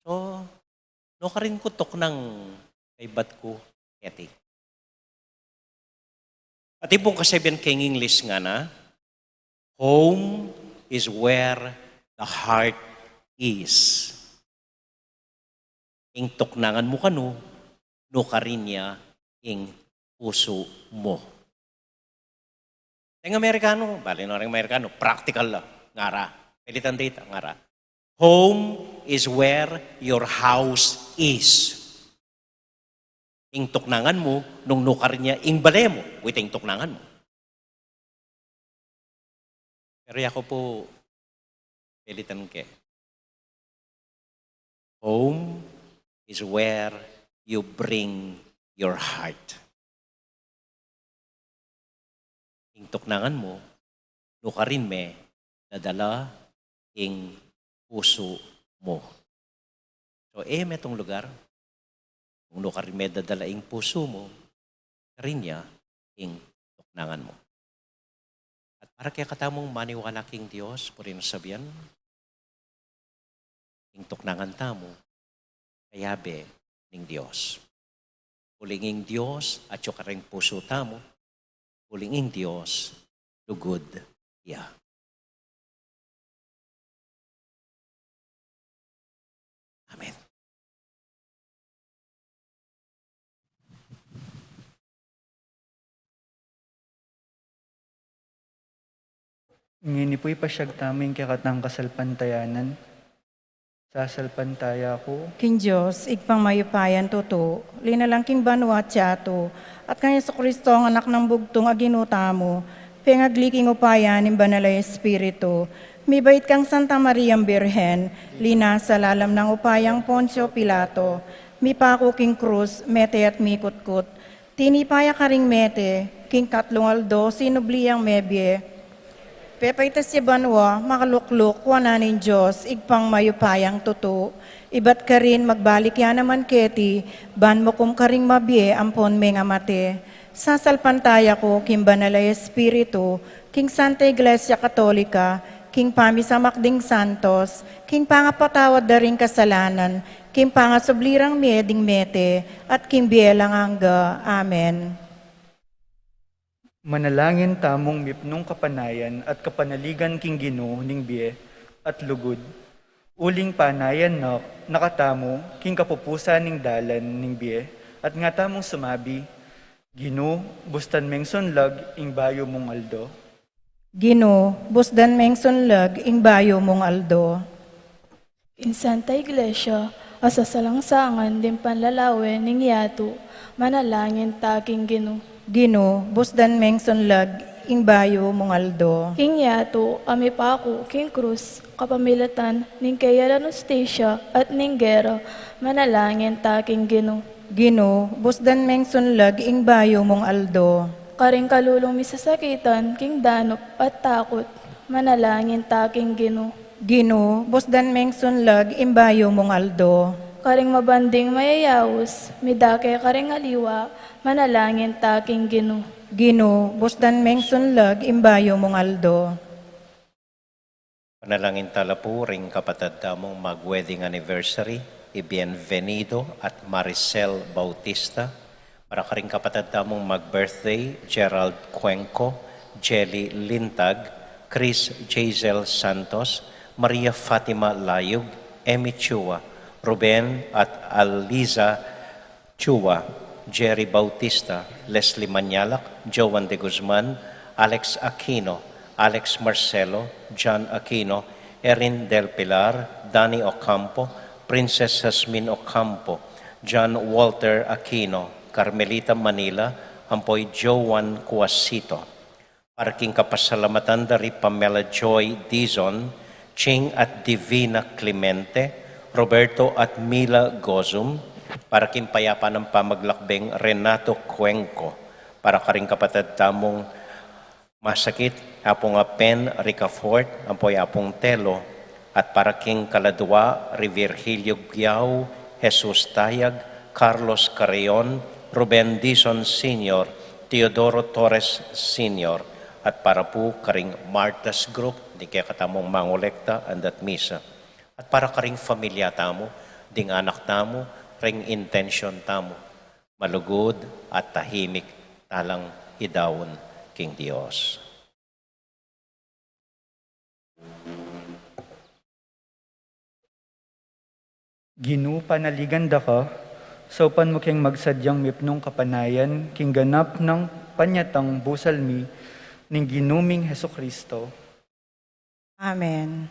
So, nukarin ku tuknang kaybat ku keti. Atin pung kasabian king English ngana, "Home is where the heart is." Ing tuknangan mu kanu, nukarin ya ing pusu mu. Ing Amerikanu, bale no ring Amerikanu, practical la, ngara. Pelitan da ita, ngara. "Home is where your house is." Ing tuknangan mu, nung nukarin ya ing bale mu, wita ing tuknangan mu. Pero yaku pu, pelitan ke. Home is where you bring your heart. Ing tuknangan mu, nukarin me dadala ing pusu mu. So, e metung lugar, nung nukarin me dadala ing pusu mu, karin ya ing tuknangan mu. At para kekatamung maniwala king Dios, purian, sabian, ing tuknangan tamu, kayabe ning Dios. Uling ing Dios atyu karing pusu tamu, uling ing Dios lugud ya. Amen. Ngeni pu ipasyag tamu ing kekatang kasalpantayanan. Sasalpantaya ku king Dios, Ibpang mayupayang tutu, linalang king banua at yatu, at kang Jesucristo, ing Anak nang bugtung a Ginu tamu, pengagli king upaya ning Banal a Espiritu, mibait kang Santa Mariang Birhen, linasa lalam nang upayang Poncio Pilato, mipaku king krus, mete at mikutkut, tinipa ya karing mete, king katlung aldo sinubli yang mebie. Pepaitas ya banua, makalukluk wanan ning Dios, Ibpang mayupayang tutu, ibat karin magbalik ya naman keti, ban mukum karing mabie ampon mengamate. Sasalpantaya ku king Banal a Espiritu, king Santa Iglesia Katolika, king pamisamak ding santos, king pangapatawad da ring kasalanan, king pangasubli rang mie ding mete, at king bie alang angga. Amen. Manalangin tamung mipnung kapanayan at kapanaligan king Ginu ning bie at lugud. Uling panayan na, na katamu king kapupusan ning dalan ning bie, at nga tamung sumabi, Ginu, bustan meng sunlag ing bayu mung aldo. Ginu, busdan meng sunlag ing bayu mung aldo. Ing Santa Iglesia, a sasalangsangan ding panlalawe ning yatu, manalangin ta king Ginu. Ginu, busdan meng sunlag ing bayu mung aldo. Ing yatu, a mipaku king krus, kapamilatan ning keyalan, hustisya, at ning gera, manalangin ta king Ginu. Ginu, busdan meng sunlag ing bayu mung aldo. Karing kalulung misasakitan king danup at takut, manalangin ta king Ginu. Ginu, busdan meng sunlag ing bayu mung aldo. Karing mabanding mayayaus, midake karing aliwa, manalangin ta king Ginu. Ginu, busdan meng sunlag ing bayu mung aldo. Panalangin ta la pu ring kapatad tamung mag-wedding anniversary, i Bienvenido at Maricel Bautista. Para karing kapatad tamung mag-birthday, Gerald Cuenco, Jelly Lintag, Chris Jazel Santos, Maria Fatima Layug, Emmy Chua, Ruben at Aliza Chua, Jerry Bautista, Leslie Mañalac, Joan de Guzman, Alex Aquino, Alex Marcelo, John Aquino, Erin Del Pilar, Danny Ocampo, Princess Jasmine Ocampo, John Walter Aquino, Carmelita Manila, ampo i Joan Cuasito. Para king kapasalamatan da ri Pamela Joy Dizon, Ching at Divina Clemente, Roberto at Mila Gozum, Para king payapan nang pamaglakbeng Renato Cuenco, para karing kapatad tamung masakit, Apung Apen Ricafort, ampo i Apung Telo, at para king kaladwa ri Virgilio Biao, Jesus Tayag, Carlos Carreon, Ruben Dizon Senior, Teodoro Torres Senior, at para pu karing Martha's Group, ding kekatamung mangolekta andat misa, at para karing familia tamu, ding anak tamu, ring intensyon tamu. Malugud at tahimik talang idaun king Dios. Ginu, panaligan da ka, saupan mu keng magsadyang mipnung kapanayan king ganap nang panyatang busal mi ning Ginu ming Jesucristo. Amen.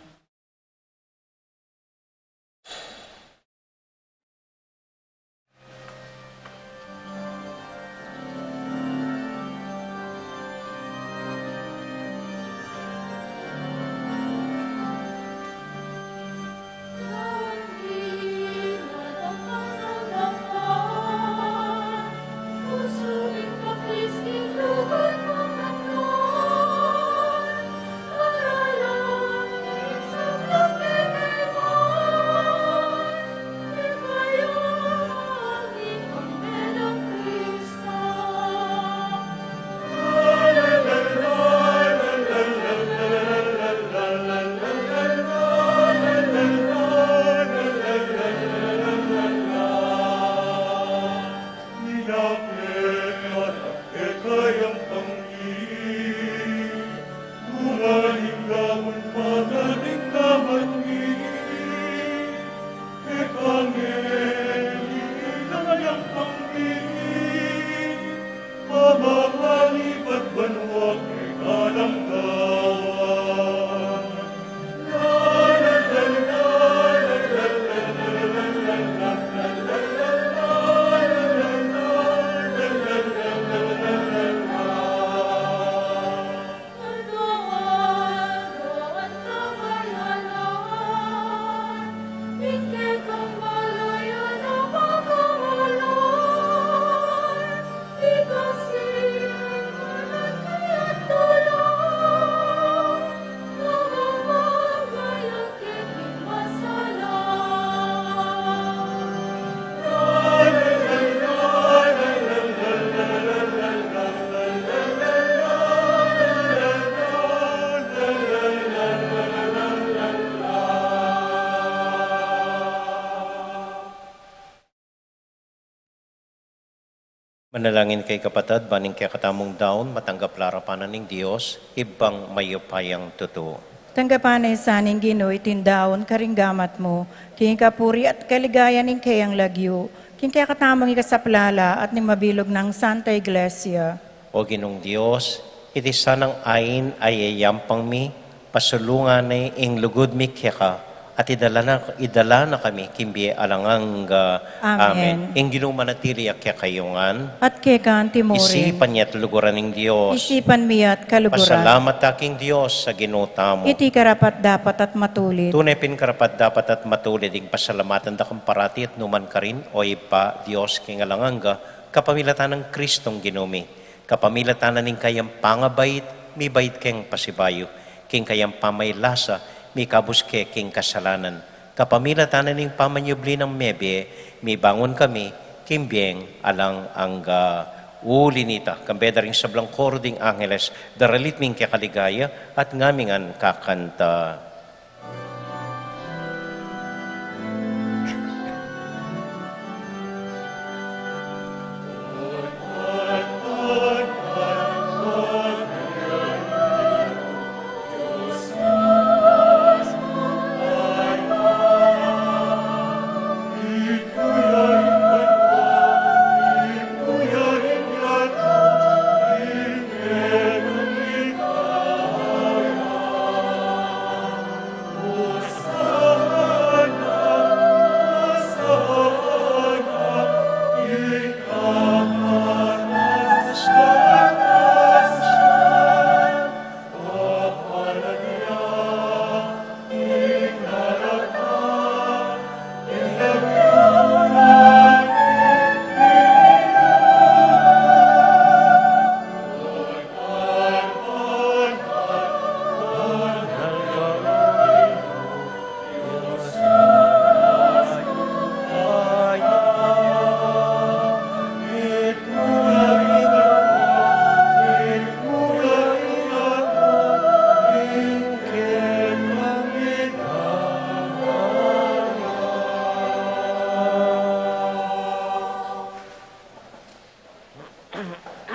Manalangin kayu kapatad, ban ing kekatamung daun matanggap la arapan na ning Dios, Ibpang mayupayang tutu. Tanggapan na sa ning Ginu iting daun karing gamat mu, king kapurian at kaligayan ning keyang lagyu, king kekatamung ikasaplala at ning mabilug nang Santa Iglesia. O Ginung Dios, iti sanang ain a iyayampang mi, pasulungan na ing lugud mi keka, at idala na, idala na kami king bie alang angga. Amen. Amen. Ing Ginu manatili ya kekayu ngan. At keka anti mu rin. Isipan ya at luguran ning Dios. Isipan mi ya at kaluguran. Pasalamat ta king Dios a Ginu tamu. Iti karapat-dapat at matulid. Tune pin karapat-dapat at matulid ing pasalamatan da kang parati at nu man karin, O Ibpa, Dios king alang angga, kapamilatan nang Kristong Ginu mi. Kapamilatan na ning kayang pangabait, mibait keng pasibayu, king kayang pamailasa, mikabus ke king kasalanan. Kapamilatan na ning pamanyubli nang mebie, mibangun kami king bieng alang angga. Uli nita, kambe da ring sablang koro ding angeles, daralit mi ing kekaligaya, at ngami ngan kakanta.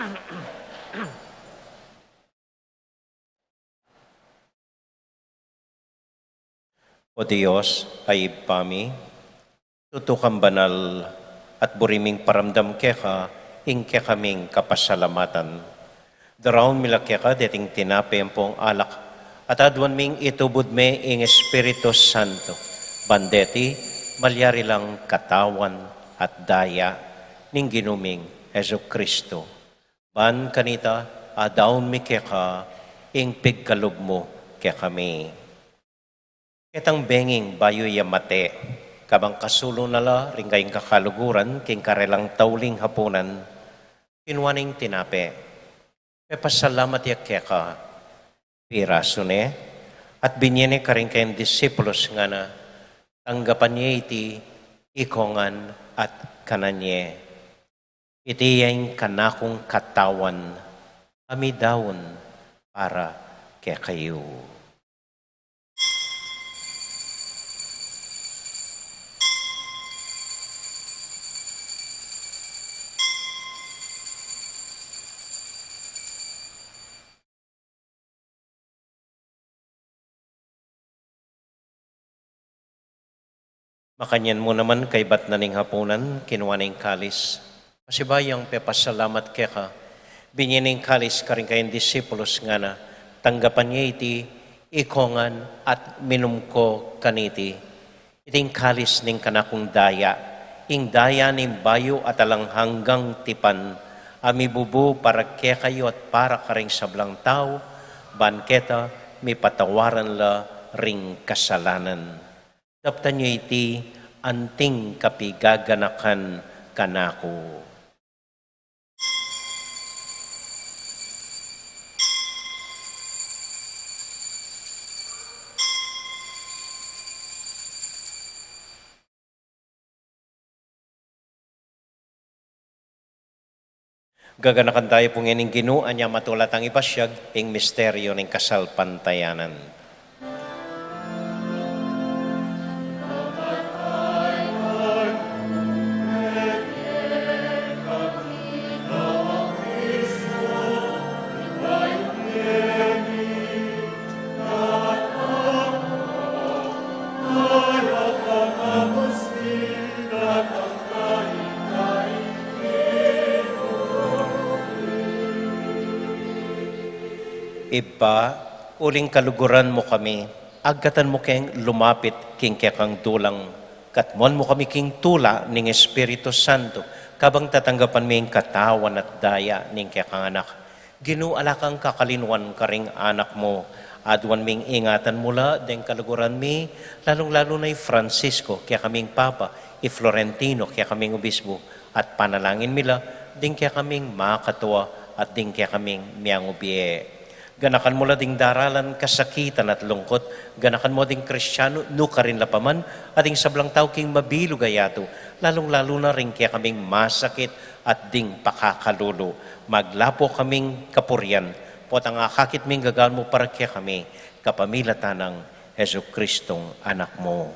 O Dios, a Ibpa mi, tutu kang banal, at buri ming paramdam keka ing kekaming kapasalamatan. Daraun mi la keka deting tinape ampong alak, at aduan ming itubud me ing Espiritu Santo, ban deti malyari lang katawan at daya ning Ginu ming Jesucristo. Ban kanita, adaun mi keka ing pigkalub mu kekami. Ketang benging bayu ya mate, kabang kasulu na la ring kayang kakaluguran king karelang tauling hapunan, kinua ne ing tinape, pepasalamat ya keka, pirasu ne, at binye ne karing kayang disipulus, ngana, tanggapan ye iti ikongan at kanan ye. Iti ya ing kanakung katawan, a midaun para kekayu. Makanyan mu naman kaybat na ning hapunan, kinua ne ing kalis. Pasibayu yang pepasalamat keka, binye ne ing kalis karing kayang disipulus, ngana, tanggapan ye iti ikongan at minum ko kaniti. Iti ing kalis ning kanakung daya, ing daya ning bayu at alang hanggang tipan, a mibubu para kekayu at para karing sablang tau, ban keta mipatawaran la ring kasalanan. Daptan yu iti anting kapigaganakan kanaku. Gaganakan tayu pu ngening Ginu, anya matula tang ipasyag ing misteryu ning kasalpantayanan. Ibpa, uling kaluguran mu kami, agkatan mu keng lumapit king kekang dulang, katmuan mu kami king tula ning Espiritu Santo, kabang tatanggapan mi ing katawan at daya ning kekang Anak. Ginu, ala kang kakalinuan karing anak mu. Aduan ming ingatan mu la deng kaluguran mi, lalung-lalu na i Francisco, kekaming Papa, i Florentino, kekaming Obispo, at panalangin mi la ding kekaming makatua at ding kekaming miyangubie. Ganakan mu la ding daralan kasakitan at lungkut, ganakan mu ding Kristiano, nukarin la pa man, at ding sablang tau king mabilug a yatu, lalung-lalu na ring kekaming masakit at ding pakakalulu. Maglapo kaming kapurian, potang akakit ming gagawan mu para kekami, kapamilatan nang Jesucristong Anak mu.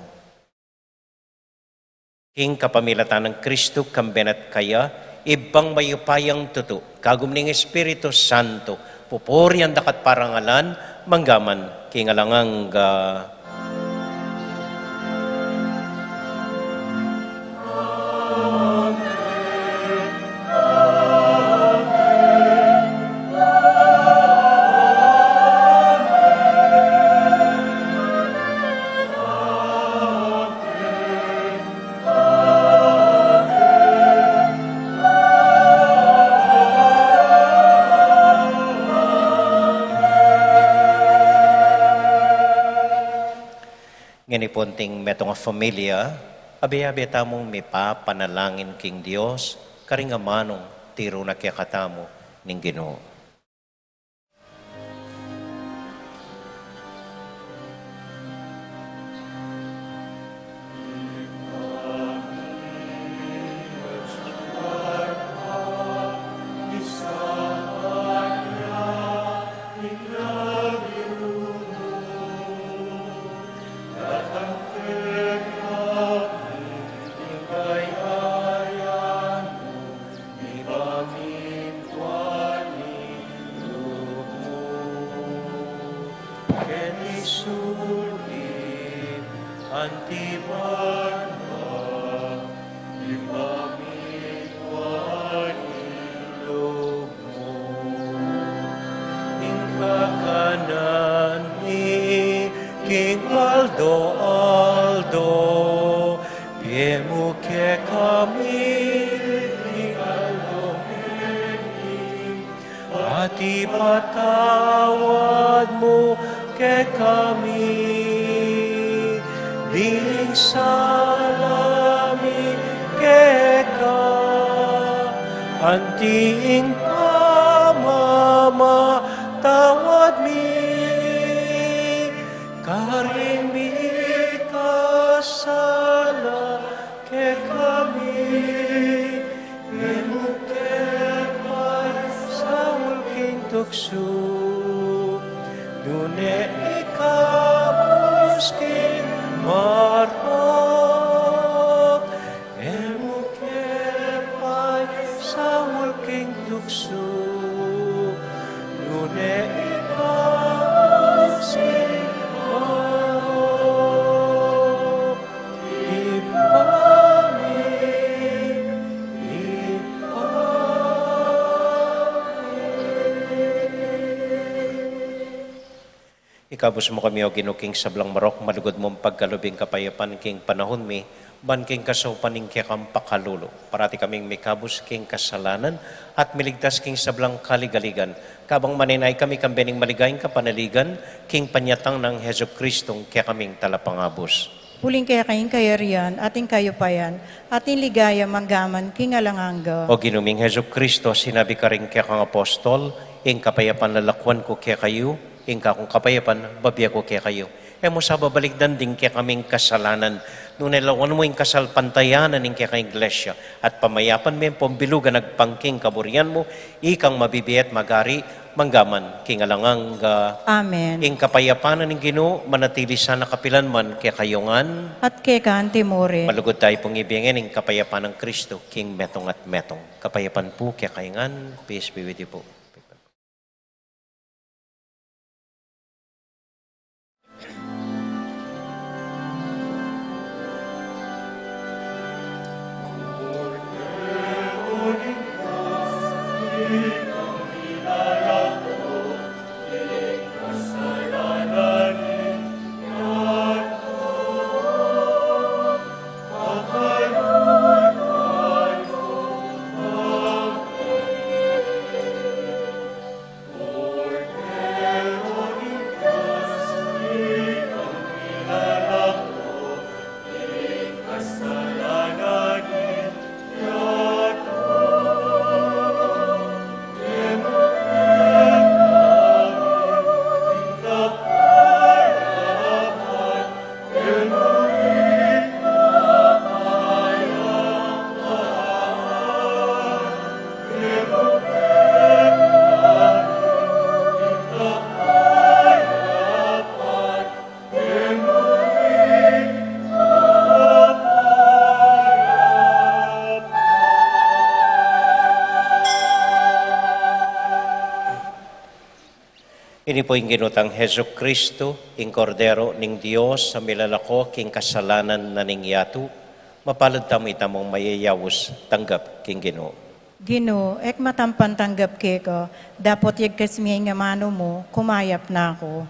King kapamilatan nang Kristo, kambe na at kaya, Ibpang mayupayang tutu, kagum ning Espiritu Santo, pupurian da ka at parangalan, mangga man king alang angga. Ngeni pu, anting metung a familia, abe-abe tamung mipapanalangin king Dios, karing amanung tiru na kekatamu ning Ginu. Anti banua, ipamitua ing lub mu. Ing kakanan mi king aldo-aldo, ibie mu kekami king aldo ngeni, at ipatawad mu kekami ding sala mi keka, anti ing pamamatawad mi karing mikasala kekami, e mu ke paisaul king tuksu, nune ikabus king marok. E mu ke paisaul king tuksu, nune ikabus king marok. Ikabus mu kami, O Ginu, king sablang marok, malugud mung pagkalub ing kapayapan king panahun mi, ban king kasaupan ning kekang pakalulu, parati kaming mikabus king kasalanan, at miligtas king sablang kaligaligan, kabang manenaya kami kambe ning maligayang kapanaligan, king panyatang nang Jesucristong kekaming Talapangabus. Uling keka ing kayarian, at ing kayupayan, at ing ligaya, mangga man king alang angga. O Ginu ming Jesucristo, sinabi karing kekang apostol, ing kapayapan lalakwan ku kekayu, ing kakung kapayapan babie ku kekayu. E mu sa babalikdan ding kekaming kasalanan, nune lawan mu ing kasalpantayanan ning kekang Iglesia, at pamayapan me ampong bilugan agpang king kaburian mu, ikang mabibie at magari, mangga man king alang angga. Amen. Ing kapayapan ning Ginu manatili sana kapilan man kekayu ngan. At keka anti murin. Malugud tamu pung ibie ngeni ing kapayapan nang Kristo, king metung at metung. Kapayapan pu kekayu ngan, peace be with you po. Ini pu ing Ginu tang Jesucristo, ing Kordero ning Dios, a milalako king kasalanan na ning yatu. Mapalad tamu itamung mayayaus tanggap king Ginu. Ginu, e ku matampan tanggap keka, dapot yagkas me ing amanu mu, kumayap na ku.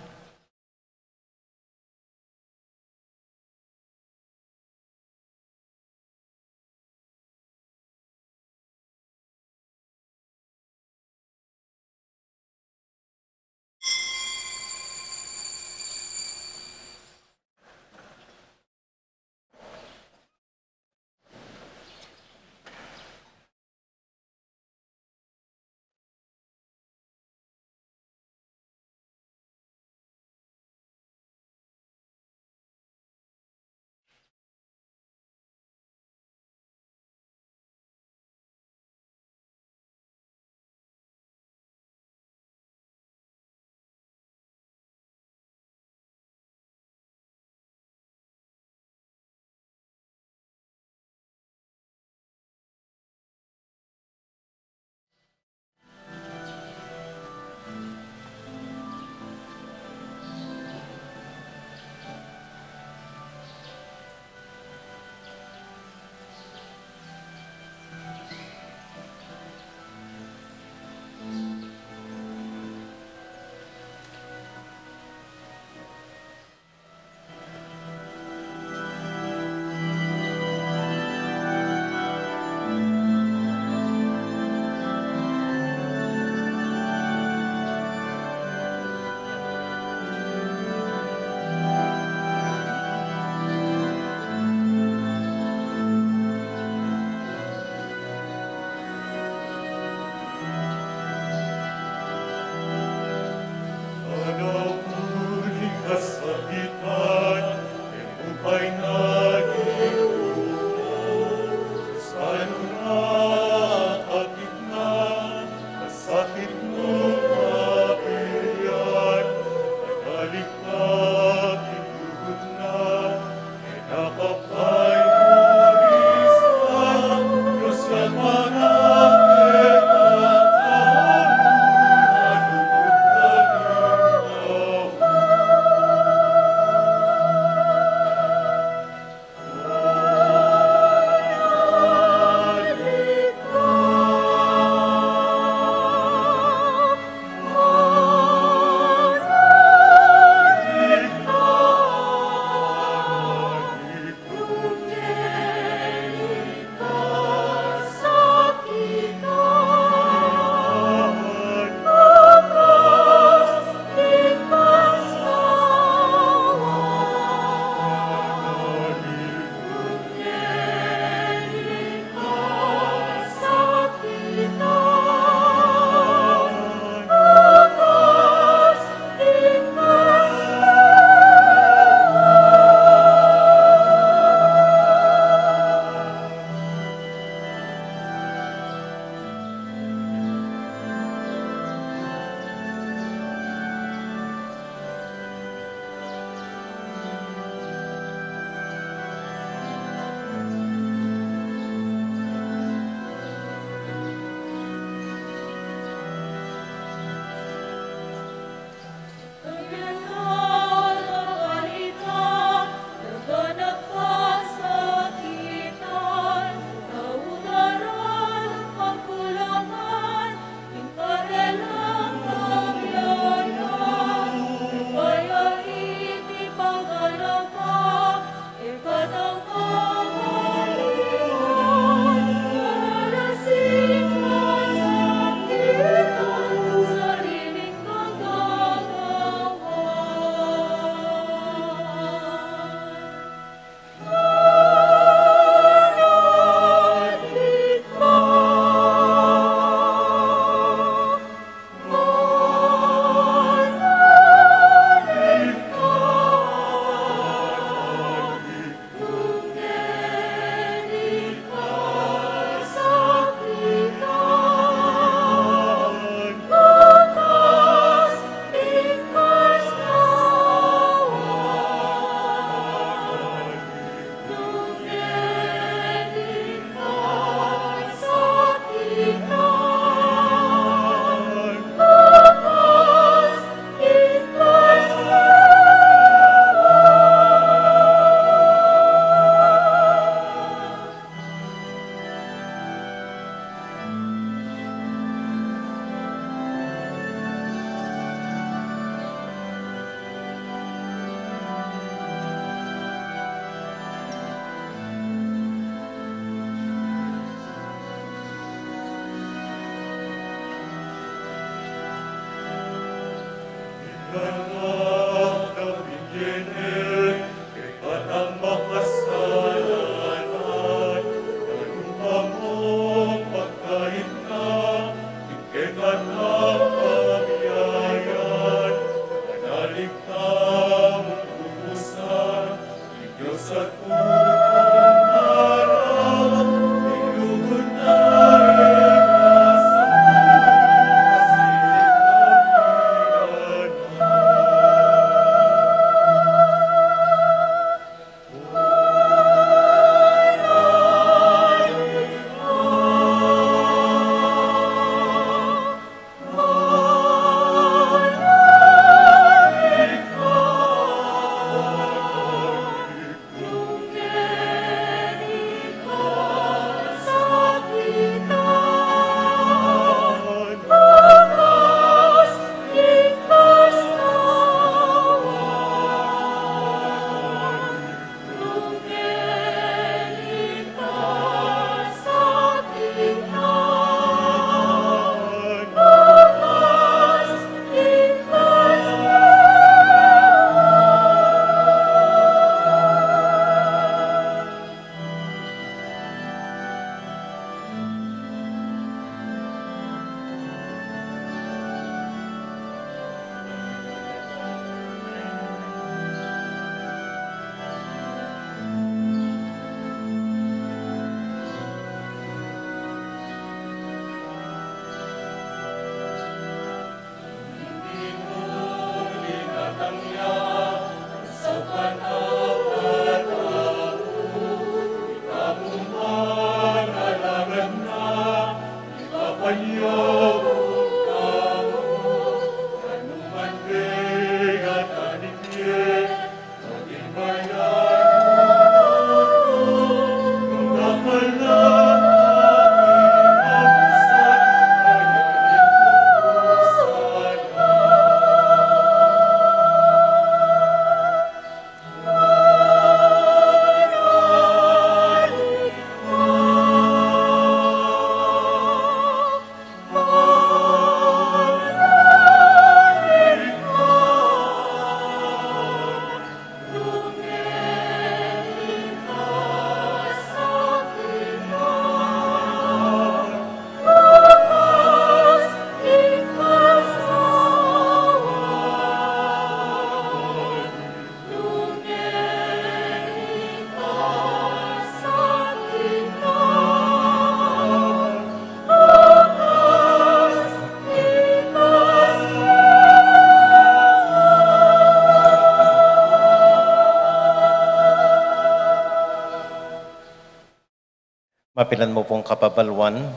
Pilan mu pung kapabaluan,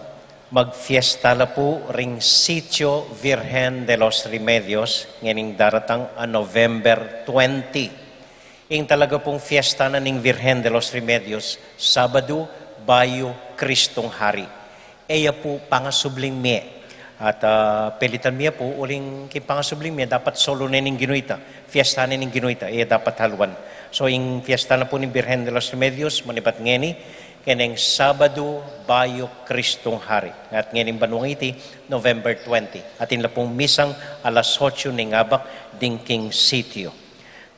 magfiesta la pu ring Sitio Virgen de los Remedios ngening daratang a November twenty. Ing talaga pung fiesta na ning Virgen de los Remedios, Sabadu bayu Kristong Hari. E ya pu pangasubling mie. At, ah, pelitan mi ya pu, uling king pangasubling mie, dapat solo ne ning Ginu ita, fiesta ne ning Ginu ita, e ya dapat haluan. So, ing fiesta na pu ning Virgen de los Remedios, manibat ngeni, keneng Sabadu bayu Kristong Hari. At ngening banuang iti, November twenty. Atin la pung misang alas otso ning abak ding king sitio.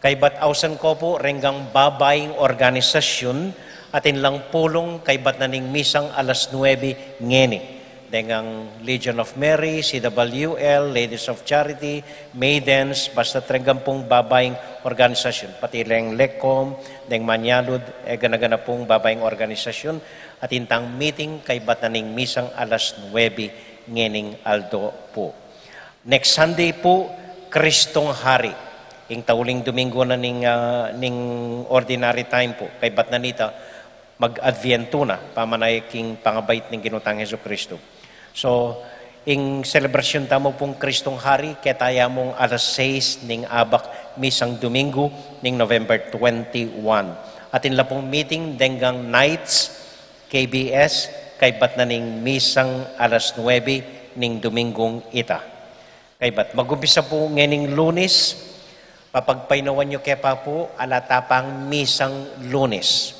Kaybat ausan ko pu, renggang babaing organisasyun, atin lang pulung kaybat na ning misang alas nuebe ngeni. Deng Legion of Mary, C W L, Ladies of Charity, Maidens, basta renggang pung babaing organisasyun. Pati reng Lecom, deng Manyalud, e gana-gana pung babaing organisasyun, atin tang meeting kaybat na ning misang alas nuebe ngening aldo pu. Next Sunday pu, Kristong Hari. Ing tauling Domingo na ning, ah, ning ordinary time pu. Kaybat na nita, mag-Adviento na, pamanaya king pangabait ning Ginu tang Jesucristo. So, ing selebrasyun tamu pung Kristong Hari, keta ya mung alas sais ning abak misang Domingo ning November twenty-one. Atin la pung meeting denggang Knights, K B S, kaybat na ning misang alas nuebe ning Domingong ita. Kaybat, mag-umpisa pu ngening Lunes, papagpainawan yu ke pa pu, ala ta pang misang Lunes.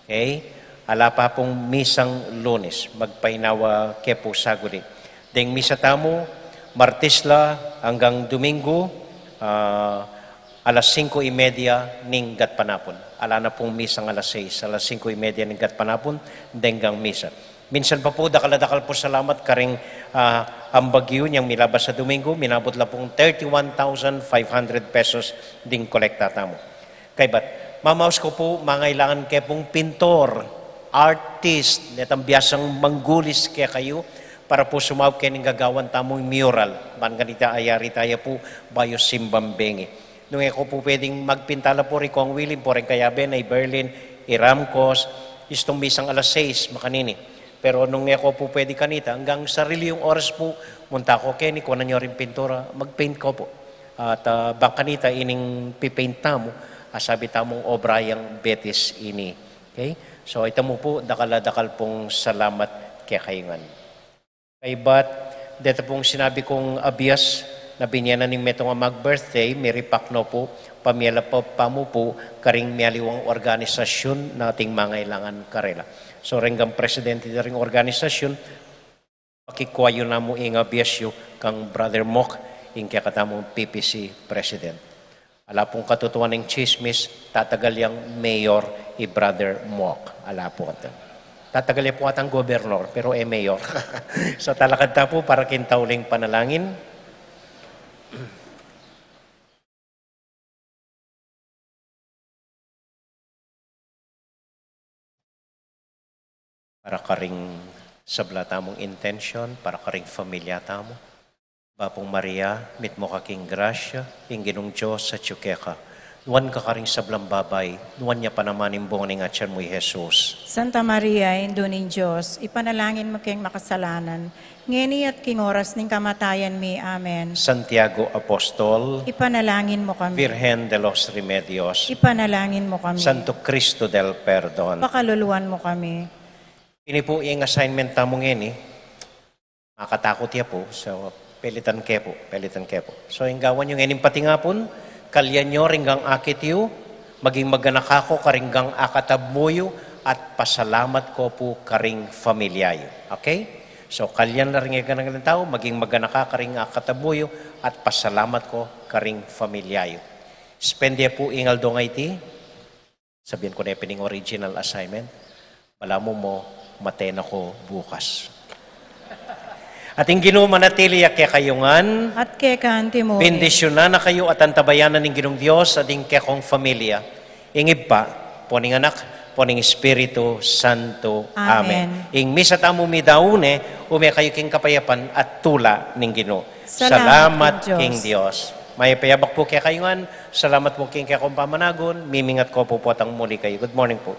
Okay? Ala pa pung misang Lunes, magpainawa ke pu saguli. Deng misa tamu, Martes la anggang Domingo, ah, alas singko y media ning gatpanapun. Ala na pung misang alas sais, alas singko y media ning gatpanapun, denggang misa. Minsan pa pu, dakal a dakal pung salamat karing, ah, ambag yu nyang milabas a Domingo, minabut la pung thirty-one thousand five hundred pesos ding kolekta tamu. Kaybat, mamaus ku pu, mangailangan ke pung pintor, artist, detang biasang manggulis kekayu, para pu sumaup kening gagawan tamung mural. Ban kanita ayari taya pu, bayu simbang bengi. Nung e ko pu pwedeng magpinta la pu, ri Kong Willie pu, reng kayabe na i Berlin, i Ramcos, istung misang alas sais, makanini. Pero nung e ko pu pwede kanita, anggang sarili yung oras pu, munta ko keni, kunan yu ring pintura, mag-paint ko pu. At, ah, bang kanita ining pi-paint tamu, asabi tamung obra yang Betis ini. Okay? So, ita mu pu, dakal a dakal pung salamat kekayu ngan. Kaybat, deta pung sinabi kung abias na binye na ning metung a mag-birthday, miripak no pu, pamiala pa, pa mu pu, karing mialiwang organisasyun na ating mangailangan karela. So, renggang presidente da ring organisasyun, pakikua yu namu ing abias yu kang Brother Mok, ing kekatamung P P C president. Ala pung katutuan ning tsismis, tatagal yang mayor i Brother Mok. Ala pu ata. Tatagal ya pu atang gobernor, pero e mayor. So, talakad ta pu para king tauling panalangin. Para karing sabla tamung intensyon, para karing familia tamu. Bapu Maria, mitmu ka king grasya, ing Ginung Dios atyu keka. Nuan ka karing sablang babai, nuan ya pa naman ing bunga ning atyan mu, i Jesus. Santa Maria, Indu ning Dios, ipanalangin mu keng makasalanan, ngeni at king oras ning kamatayan mi. Amen. Santiago Apostol, ipanalangin mu kami. Virgen de los Remedios, ipanalangin mu kami. Santo Cristo del Perdon, pakaluluan mu kami. Ini pu ing assignment tamu ngeni. Makatakut ya pu, so, pelitan ke pu, pelitan ke pu. So, ing gawan yu ngening patingapun, kalyan yu ring gang akit yu, maging maganaka ko karing gang akatab mu yu, at pasalamat ko pu karing familia yu. Okay? So, kalyan la ring ganang tau, maging maganaka karing akatab mu yu, at pasalamat ko karing familia yu. Spend ya pu ing aldo a iti, sabian ku ne pin ing original assignment. Balamu mo, mate na ko bukas. At ing Ginu manatili ya kekayu ngan. At keka anti mu. Bendisyunan na kayu at antabayanan ning Ginung Dios at ing kekong familia. Ing Ibpa, pon ing Anak, pon ing Espiritu Santo. Amen. Amen. Ing misa tamu midaun ne, ume kayu king kapayapan at tula ning Ginu. Salamat king Dios. Mayap a abak pu kekayu ngan, salamat pu king kekong pamanagun, mimingat ko pu potang muli kayu. Good morning pu.